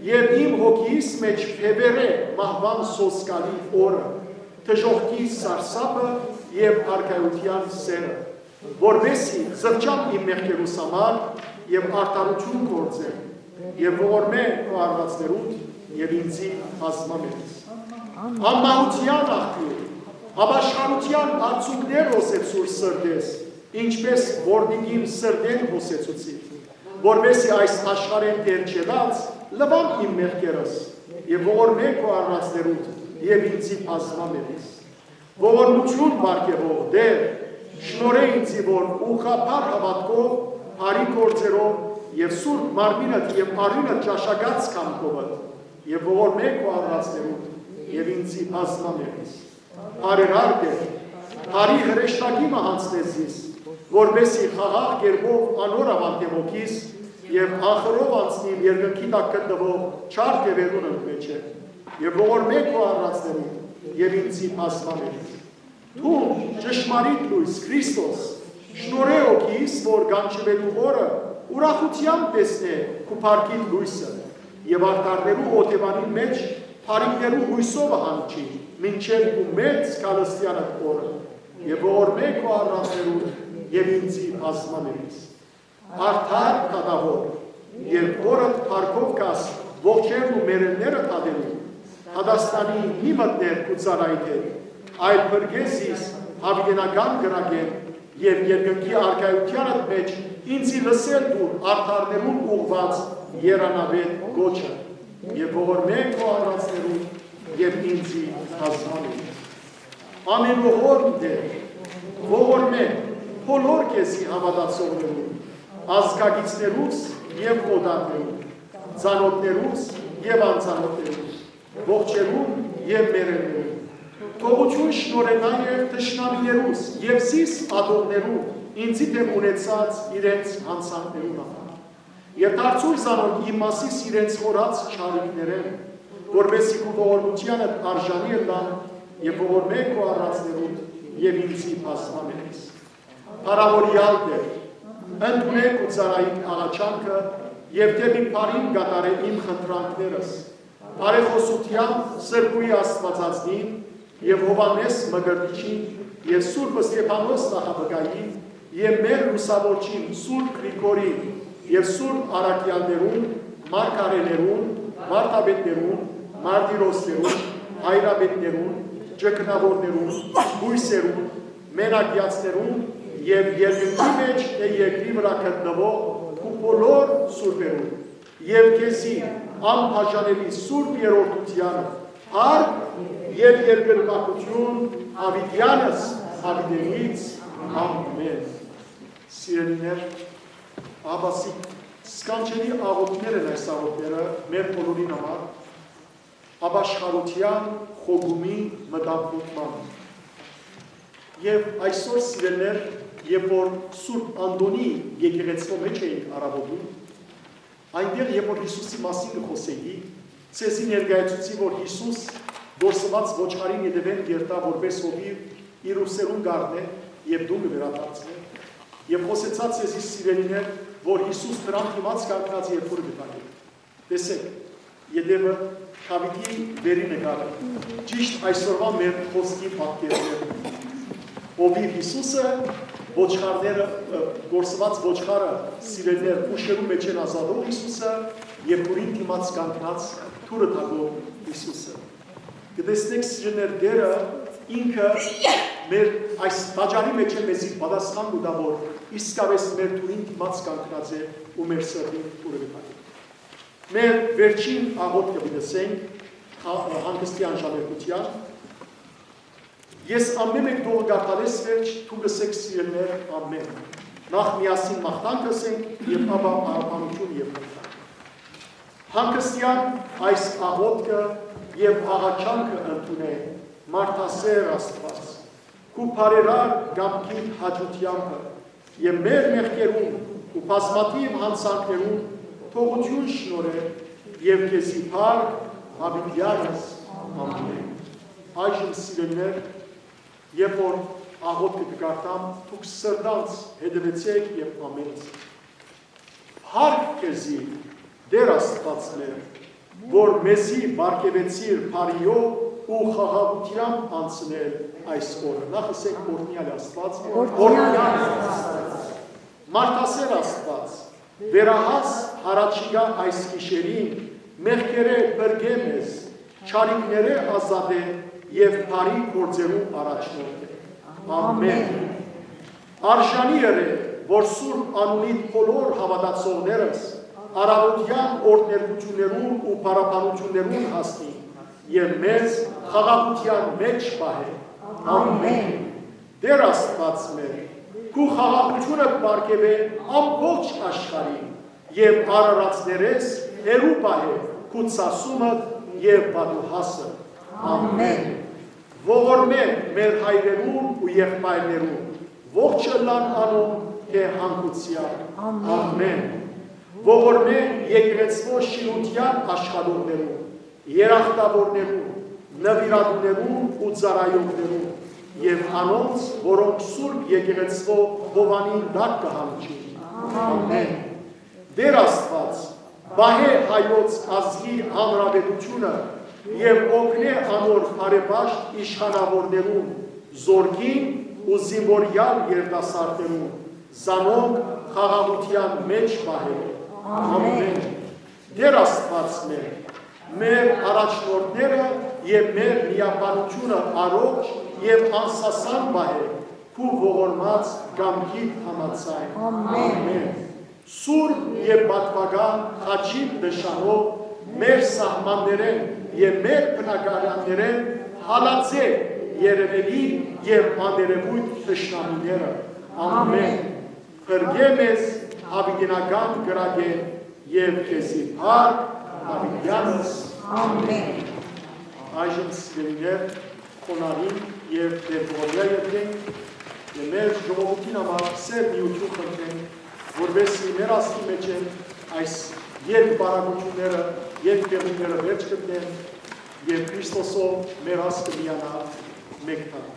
եւ իմ հոգիս մէջ բեւեռէ մահուան սոսկալի օրը, դժոխքի սարսափը եւ արքայութեան սերը, որպէսզի զղջամ իմ մեղքերուս համար եւ արդարութիւն գործեմ, եւ ողորմէ քու արարածներուն եւ ինծի բազմամերձ։ Անմահութեան աղբիւր, ապաշխարութեան բարձունքներ հոսեցուր սրտես, ինչպէս որնիկին սրտէն հոսեցուցի, որպէսզի այս աշխարհէն դեռ չելած լուամ իմ մեղքերս եւ ողորմէ քու արարածներուն եւ ինծի բազմամերձ։ Ողորմութիւն պարգեւող Տէր, շնորհէ ինծի, որ ուղղափառ հաւատքով, բարի գործերով եւ սուրբ մարմինդ եւ արիւնդ ճաշակած կամքովդ, եւ ողորմէ քու արարածներուն եւ ինծի բազմամերձ։ Բարերար Տէր, բարի հրեշտակի մը յանձնես զիս, որպէսզի խաղաղ կերպով անոր աւանդեմ հոգիս եւ ախորով անցնիմ երկնքի տակ գտնուող չար թեւերուն մէջը, եւ ողորմէ քու արարածներուն եւ ինծի բազմամերձ։ Դուն, ճշմարիտ լոյս, Քրիստոս, շնորհէ հոգիս, որ կանչուելու օրը ուրախութեամբ տեսնէ քու փառքին լոյսը, եւ արդարներու օթեւանին մէջ բարիքներու յոյսովը հանգչի մինչեւ քու մեծ քալստեանդ օրը, եւ ողորմէ քու արարածներուն եւ ինծի բազմամերձ։ Արդար դատաւոր, երբ օրդ փառքով գաս ողջերն ու մեռելները դատելու, դատաստանի մի մտներ քու ծառայիդ հետ, այլ փրկէ զիս յաւիտենական կրակէն եւ երկնքի արքայութեանդ մէջ ինծի լսել տուր արդարներուն ուղղուած երանաւէտ կոչը, եւ ողորմէ քու արարածներուն եւ ինծի բազմամերձ։ Ամենուողորմ Տէր, ողորմէ բոլոր քեզի հաւատացողներուն, ազգակիցներուս եւ օտարներուն, ծանօթներուս եւ անծանօթներուս, ողջերուն եւ մեռելներուն, Գողութիւն շնորհենայ եւ թշնամիներուս եւ զիս ատողներուն, ինծի դէմ ունեցած իրենց յանցանքներուն համար։ Եւ դարձուր զանոնք իմ մասիս իրենց խորած չարիքներէն, որպէս զի քու ողորմութեանդ արժանի ըլլան եւ ողորմէ քու առածներուդ եւ ինծի բազմամերես։ Փառաւորեալ Տէր, ընդունէ քու ծառայիդ աղաչանքը եւ դէպի բարին կատարէ իմ խնդրանքներս։ Բարեխօսութեամբ սրբուի Աստուածածնին եւ Յովհաննէս Մկրտիչին եւ Սուրբ Ստեփանոս Նախապկային եւ մեր լուսաւորչին Սուրբ Գրիգորին եւ Սուրբ Առաքեալներուն, մարգարէներուն, վարդապետներուն, մարտիրոսներուն, հայրապետներուն, ճգնաւորներուն, կոյսերուն, մենակեացներուն եւ երկնքի մէջ թէ երկրի վրայ գտնուող քու բոլոր սուրբերուն եւ քեզի անբաժանելի Սուրբ Երրորդութեանը, փառք եւ երկրպագութիւն յաւիտեանս յաւիտենից։ Ամէն։ Սիրելիներ, ահա սքանչելի աղօթքներ են այս աղօթքները մեր բոլորին համար, ապաշխարութեան, խոկումի, մտապտուղման։ Եւ այսօր, սիրելիներ, երբ որ Սուրբ Անտոնի եկեղեցւոյ մէջ էինք առաւօտուն, այնտեղ, երբ որ Յիսուսի մասին կը խօսէի, ձեզի ներկայացուցի, որ Յիսուս կորսուած ոչխարին ետեւէն երթայ, որպէս հովիւ իր ուսերուն կ'առնէ եւ տուն կը վերադարձնէ։ Եւ խօսեցայ ձեզի, սիրելիներ, որ Յիսուս դրան դիմաց կանգնած երթուր կը տակէ։ Տեսէք, ետեւը Դաւիթի վերի նկարը, ճիշդ այսօրուան մեր խօսքի պատկերները։ Հովիւ Յիսուսը, ոչխարները, ը, կորսուած ոչխարը, սիրելիներ, փուշերու մէջէն ազատող Յիսուսը եւ դուռին դիմաց կանգնած դուռը թակող Յիսուսը։ Կը տեսնենք, սիրելիներ, Տէրը ինքը մեր այս տաճարի մէջէն մեզի պատասխան կու տայ, որ իսկապէս մեր դուռին դիմաց կանգնած է ու մեր սրտին դուռը կը թակէ։ Մեր վերջին աղօթքը պիտի ըսենք հա-, հանգստեան ժամերգութեան։ Ես ամէն մէկ տողը կ'արդարես վերջ, դուք ըսէք, սիրելիներ, ամէն։ Նախ միասին մաղթանք ըսենք եւ ապա պարապանութիւն եւ մաղթանք։ Հանգստեան այս աղօթքը եւ աղաչանքը ընդունէ մարդասէր Աստուած, քու բարերար կամքիդ հաճութեամբը եւ մեր մեղքերուն ու բազմաթիւ յանցանքներուն թողութիւն շնորհէ եւ քեզի փառք յաւիտեանս։ Ամէն։ Այժմ, սիրելիներ, երբ որ աղօթքը կը կարդամ, դուք սրտանց հետեւեցէք եւ ամէն։ Փառք քեզի, Տէր Աստուած մեր, որ մեզի պարգեւեցիր բարիով ու խաղաղութեամբ անցնել այս օրը։ Նախ ըսենք, օրհնեալ Աստուած, օրհնեալ Աստուած, մարդասէր Աստուած, վերահաս յառաջիկայ այս գիշերին, մեղքերէ փրկէ մեզ, չարիքներէ ազատէ եւ բարի գործերու առաջնորդէ։ Ամէն։ Արժանի ըրէ, որ Սուրբ Անունիդ բոլոր հաւատացողներս առաւոտեան օրհներգութիւններուն ու փառաբանութիւններուն հասնին եւ մեզ խաղաղութեան մէջ պահէ։ Ամէն։ Տէր Աստուած մեր, քու խաղաղութիւնը պարգեւէ ամբողջ աշխարհին եւ արարածներէս հեռու պահէ քու ցասումդ եւ պատուհասը։ Ամէն։ Ողորմէ մեր հայրերուն ու եղբայրներուն, ողջ ըլլան անոնք թէ հանգուցեալ։ Ամէն։ Ամէն։ Ողորմէ եկեղեցւոյ շինութեան աշխատողներուն, երախտավորներուն, նուիրատուներուն ու ծառայողներուն եւ անոնց, որոնք Սուրբ Եկեղեցւոյ հովանին տակ կը հանգչին։ Ամէն։ Տէր Աստուած, պահէ հայոց ազգի հանրապետութիւնը եւ օգնէ անոր բարեպաշտ իշխանաւորներուն, զօրքին ու զինուորեալ երիտասարդներուն, զանոնք խաղաղութեան մէջ պահել։ Ամէն։ Տէր Աստուած մեր, մեր առաջնորդները եւ մեր միաբանութիւնը առողջ եւ անսասան պահէ քու ողորմած կամքիդ համաձայն։ Ամէն։ Սուրբ եւ պատուական խաչին նշանով մեր սահմաններէն եւ մեր բնակարաններէն հալածէ երեւելի եւ աներեւոյթ թշնամիները։ Ամէն։ Փրկէ մեզ յաւիտենական կրակէն եւ քեզի փառք յաւիտեանս։ Ամէն։ Այժմ, սիրելիներ, Խոնարհին եւ Տէր Գողորմեայ երգենք եւ մեր ժողովուրդին համար սեր միութիւն խնդրենք, որպէս զի մեր ազգի մէջէն այս երկու պարագութիւնները, երկու բեղումները վերջ գտնեն եւ Քրիստոսով մեր ազգը միանայ մէկ տան։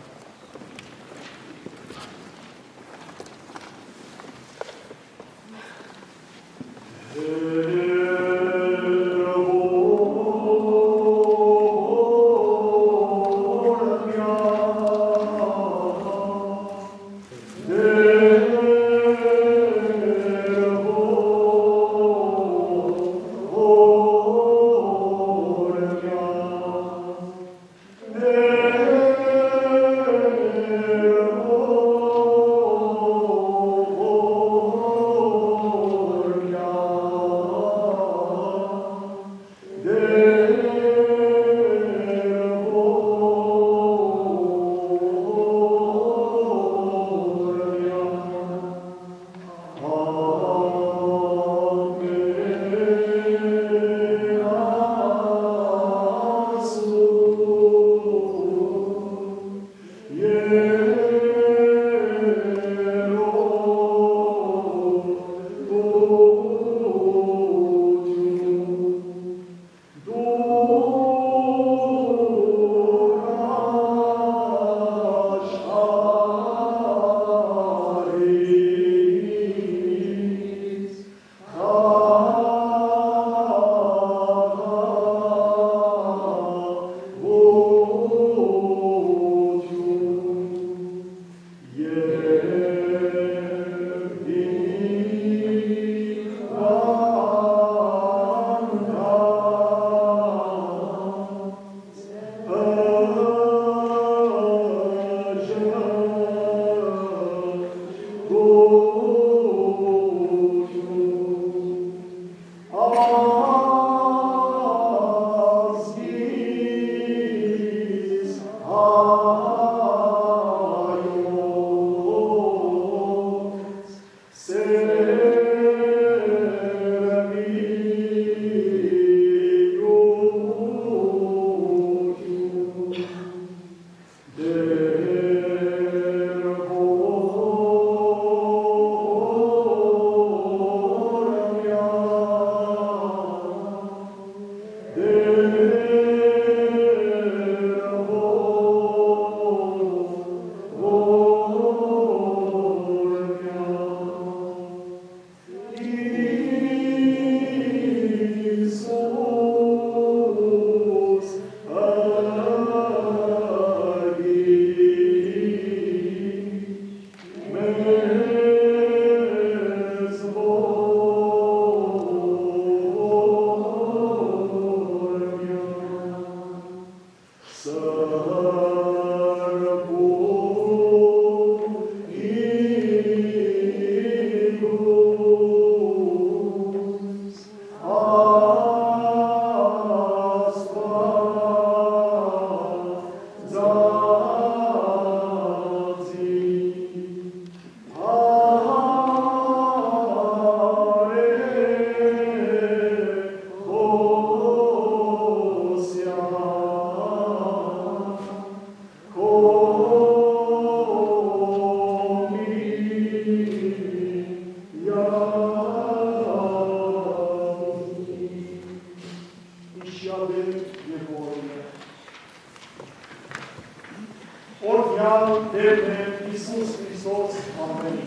Օրհնեալ Տէրն է Յիսուս Քրիստոս, ամէն։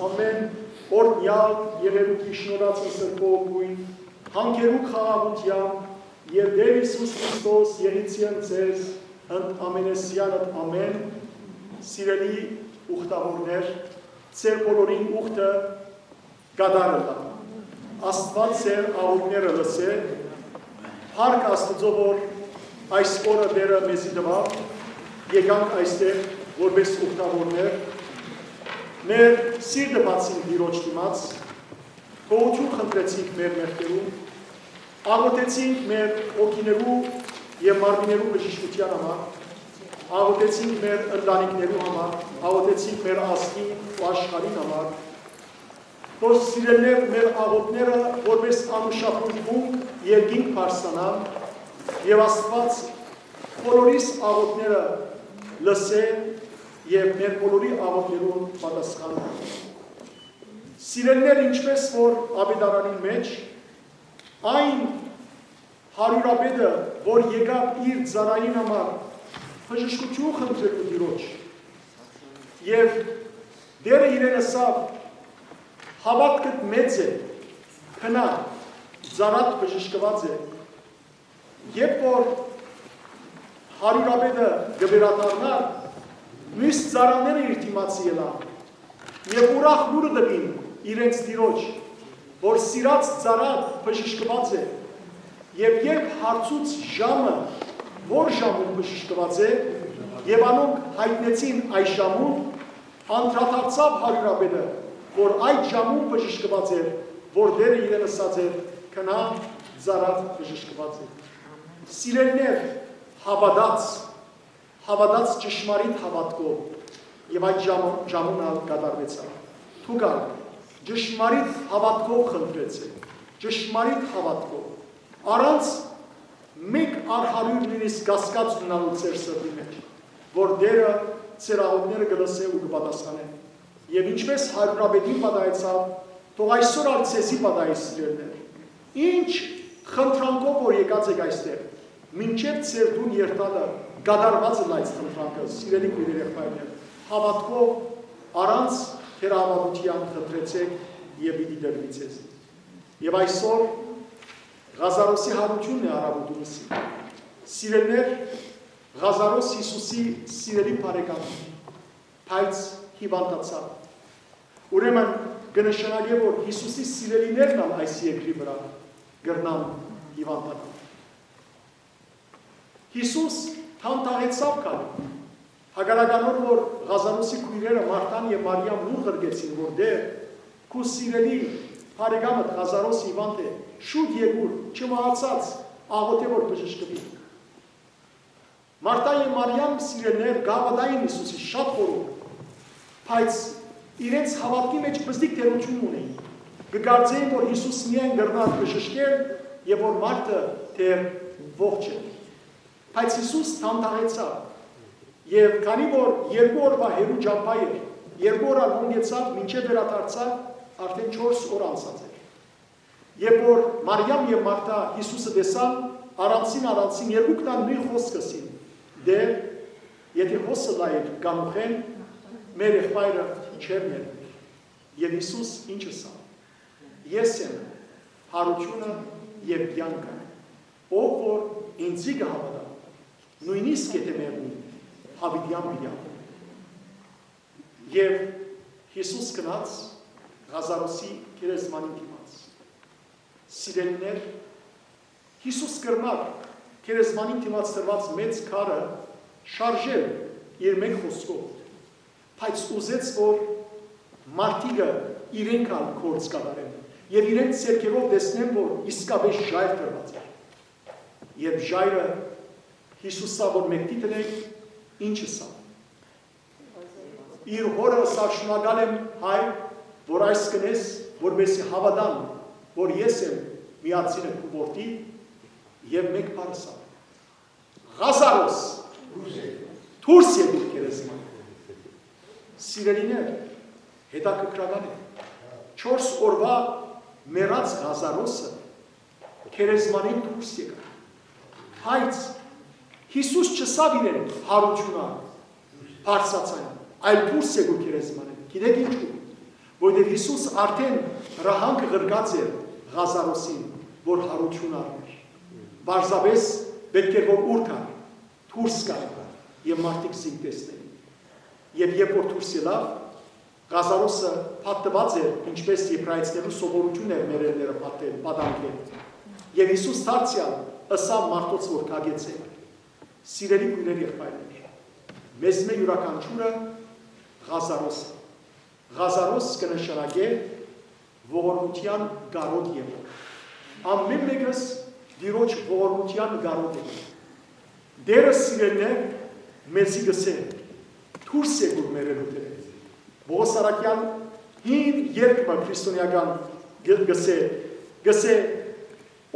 Ամէն օրհնեալ եղերուք, շնորհացն սրբոյ գոյն, հանքերուք խաղաղութեան, եւ Տէր Յիսուս Քրիստոս եղիցի ընդ ձեզ, ընդ ամենեսեան, ընդ ամէն, սիրելի ուխտավորներ, ձեր բոլորին ուխտը կատարը լա։ Աստուած ձեր աղօթքները լսէ, փառք Աստուծոյ, որ այս օրը Տէրը մեզի տուաւ, եկանք այստեղ որպես ուխտավորներ, մեր սիրտը բացինք Տիրոջ դիմաց, գոհութիւն խնդրեցինք մեր մեղքերուն, աղօթեցինք մեր հոգիներու եւ մարմիներու բժշկութեան համար, աղօթեցինք մեր ընտանիքներու համար, աղօթեցինք մեր ազգին ու աշխարհին համար, որ սիրելիներ մեր աղօթքները որպես անուշաբուժ բունկ երկինք բարձրանան եւ Աստուած բոլորիս աղօթքները լսէ եւ մեր բոլորի աղօթքերուն պատասխան տայ։ Սիրելիներ, ինչպես որ աւետարանին մէջ այն հարիւրապետը, որ եկաւ իր ծառային համար բժշկութիւն խնդրելու Տիրոջ, եւ Տէրը իրեն ըսաւ. «Հաւատքդ մեծ է, գնա, ծառադ բժշկուած է»։ Երբ որ հարիւրապետը կը վերադառնար, միւս ծառաները իր դիմացի ելան եւ ուրախ լուրը տուին իրենց Տիրոջ, որ սիրած ծառան բժշկուած է։ Եւ երբ հարցուց ժամը, որ ժամուն բժշկուած է, եւ անոնք յայտնեցին այս ժամուն, անդրադարձաւ հարիւրապետը, որ այդ ժամուն բժշկուած էր, որ Տէրը իրեն ըսած էր. «Գնա, ծառադ բժշկուած է»։ Սիրելիներ, հաւատաց, հաւատաց ճշմարիտ հաւատքով, եւ այդ ժամը, ժամուն ալ կատարուեցաւ։ Դուք ալ ճշմարիտ հաւատքով խնդրեցէք, ճշմարիտ հաւատքով, առանց մէկ առ հարիւր նոյնիսկ կասկած ունենալու ձեր սրտի մէջ, որ Տէրը ձեր աղօթքները կը լսէ ու կը պատասխանէ։ Եւ ինչպես հարիւրապետին պատահեցաւ, թող այսօր ալ ձեզի պատահի, սիրելիներ։ Ինչ խնդրանքով որ եկած էք այստեղ, մինչեւ ձեր տուն երթալը կատարուած ըլլայ այդ խնդրանքը, սիրելի քոյրեր, եղբայրներ, հաւատքով, առանց թերահաւատութեան խնդրեցէք եւ պիտի տրուի ձեզի։ Եւ այսօր Ղազարոսի յարութիւնն է առաւօտումս։ Սիրելիներ, Ղազարոս Յիսուսի սիրելի բարեկամ, բայց հիւանդացաւ։ Ուրեմն կը նշանակէ, որ Յիսուսի սիրելիներն ալ այս երկրի վրայ կրնան հիւանդանալ։ Յիսուս թանթաղեցաւ գալու։ Հակառակ անոր, որ Ղազարոսի քոյրերը Մարթան եւ Մարիամ լուր ղրկեցին, որ Տէր, քու սիրելի բարեկամդ Ղազարոս հիւանդ է, շուտ եկուր, չմահացած, աղօթէ որ բժշկուի։ Մարթա եւ Մարիամ, սիրելիներ, կհաւատային Յիսուսի շատ խորհուրդ, բայց իրենց հաւատքի մէջ պզտիկ թերութիւն ունէին։ Կը կարծէին, որ Յիսուս միայն կրնար բժշկել եւ որ մարդը դեռ ողջ է։ Բայց Յիսուս թանթաղեցաւ եւ քանի որ երկու օրուայ հեռու ճամբայ էր, երկու օր ալ հոնկեցաւ, մինչեւ վերադարձաւ, արդեն չորս օր անցած էր։ Երբ որ Մարիամ եւ Մարթա Յիսուսը տեսան, առանձին առանձին երկուքն ալ նոյն խօսքը ըսին. «Տէր, եթէ հոս ըլլայ կանուխէն, մեր եղբայրը չէր մեռնիր»։ Եւ Յիսուս ինչ ըսաւ. «Ես եմ յարութիւնը եւ կեանքը. ով որ ինծի կը հաւատայ, նոյնիսկ եթէ մեռնի, յաւիտեան պիտի ապրի»։ Եւ Յիսուս գնաց Ղազարոսի գերեզմանին դիմաց։ Սիրելիներ, Յիսուս կրնար գերեզմանին դիմաց դրուած մեծ քարը շարժել իր մէկ խօսքով, բայց ուզեց, որ մարդիկը իրենք ալ գործ կատարեն եւ իրենց ձեռքերով տեսնեն, որ իսկապէս ժայռ դրուած է։ Եւ ժայռը Յիսուսը, որ մեկդի դնենք, ինչ ըսաւ. իր հօրը ըսաւ. «Շնորհակալ եմ, Հայր, որ այս կ'ընես, որպեսզի հաւատան, որ ես եմ միածինը քու որդի»։ Եւ մէկ բառ ըսաւ. «Ղազարոս, դուրս եկուր գերեզման»։ Սիրելիներ, հետաքրքրական է, չորս օրուայ մեռած Ղազարոսը գերեզմանէն դուրս եկաւ։ Բայց Յիսուս չըսաւ իրեն. «Յարութիւնը բարձրացան, այլ դուրս եկուր գերեզմանէն»։ Գիտէք ինչու՞։ Որովհետեւ Յիսուս արդէն հրահանգը ղրկած էր Ղազարոսին, որ յարութիւն առնէր։ Պարզապէս պէտք էր որ ուր գար, դուրս գար եւ մարդիկ զինք տեսնեն։ Եւ երբ որ դուրս ելաւ, Ղազարոսը փաթթուած էր, ինչպէս Եբրայեցիներու սովորութիւն էր մեռելները փաթթել, պատանքել։ Եւ Յիսուս դարձեալ ըսաւ մարդոց որ գագեցէք։ Սիրելի քոյրեր, եղբայրներ, մեզմէ իւրաքանչիւրը Ղազարոս է։ Ղազարոս կը նշանակէ ողորմութեան կարօտ եղող։ Ամէն մէկս Տիրոջ ողորմութեան կարօտ է։ Տէրը, սիրելիներ, մեզի կ'ըսէ. «Դուրս եկուր մեռելութենէ»։ Պողոս Արաքեան հին երգ մը քրիստոնեական գ-, կ'ըսէ, կ'ըսէ.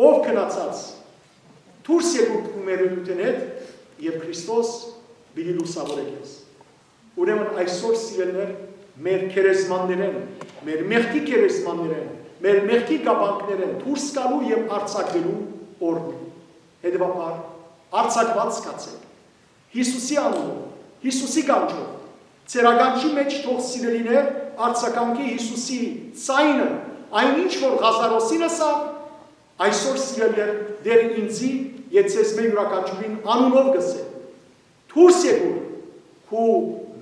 «Ով քնացած, դուրս եկուր քու մեռելութենէդ եւ Քրիստոս պիտի լուսաւորէ քեզ»։ Ուրեմն այսօր, սիրելիներ, մեր գերեզմաններէն, մեր մեղքի գերեզմաններէն, մեր մեղքի կապանքներէն դուրս գալու եւ արձակվելու օրն է։ Հետեւաբար, արձակուած գացէք։ Յիսուսի անունով, Յիսուսի կանչով, ձեր ականջի մէջ թող, սիրելիներ, արձագանքի Յիսուսի ձայնը, այն ինչ որ Ղազարոսին ըսաւ, այսօր, սիրելիներ, Տէրը ինծի եւ ձեզմէ իւրաքանչիւրին անունով կ'ըսէ. «Դուրս եկուր քու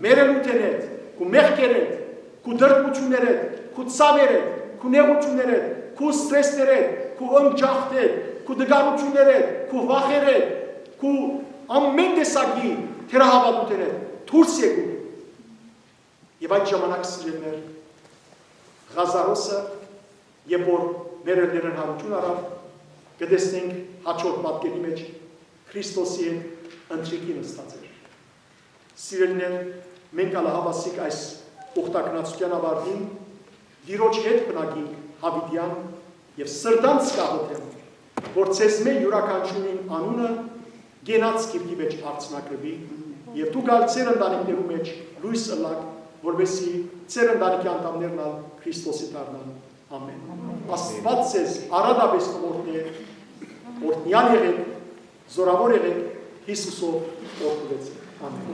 մեռելութենէդ, քու մեղքերէդ, քու տրտմութիւններէդ, քու ցաւերէդ, քու նեղութիւններէդ, քու սթրեսներէդ, քու ընկճախտէդ, քու տկարութիւններէդ, քու վախերէդ, քու ամէն տեսակի թերահաւատութենէդ, դուրս եկուր»։ Եւ այդ ժամանակ, սիրելիներ, Ղազարոսը, երբ որ մեռելներէն յարութիւն առաւ, կը տեսնենք հաջորդ պատկերի մէջ Քրիստոսի հետ ընթրիքի նստած էր։ Սիրելիներ, մենք ալ ահաւասիկ այս ուխտագնացութեան աւարտին Տիրոջ հետ բնակինք յաւիտեան եւ սրտանց կ'աղօթեմ, որ ձեզմէ իւրաքանչիւրին անունը կենաց գիրկի մէջ արձանագրուի եւ դուք ալ ձեր ընտանիքներու մէջ լոյս ըլլաք, որպեսզի ձեր ընտանիքի անդամներն ալ Քրիստոսի դառնան։ Ամէն։ Աստուած ձեզ արատապէս կ'օգնէ, օրհնեալ եղէք, զորաւոր եղէք, Յիսուսով օրհնուեցեք։ Ամէն։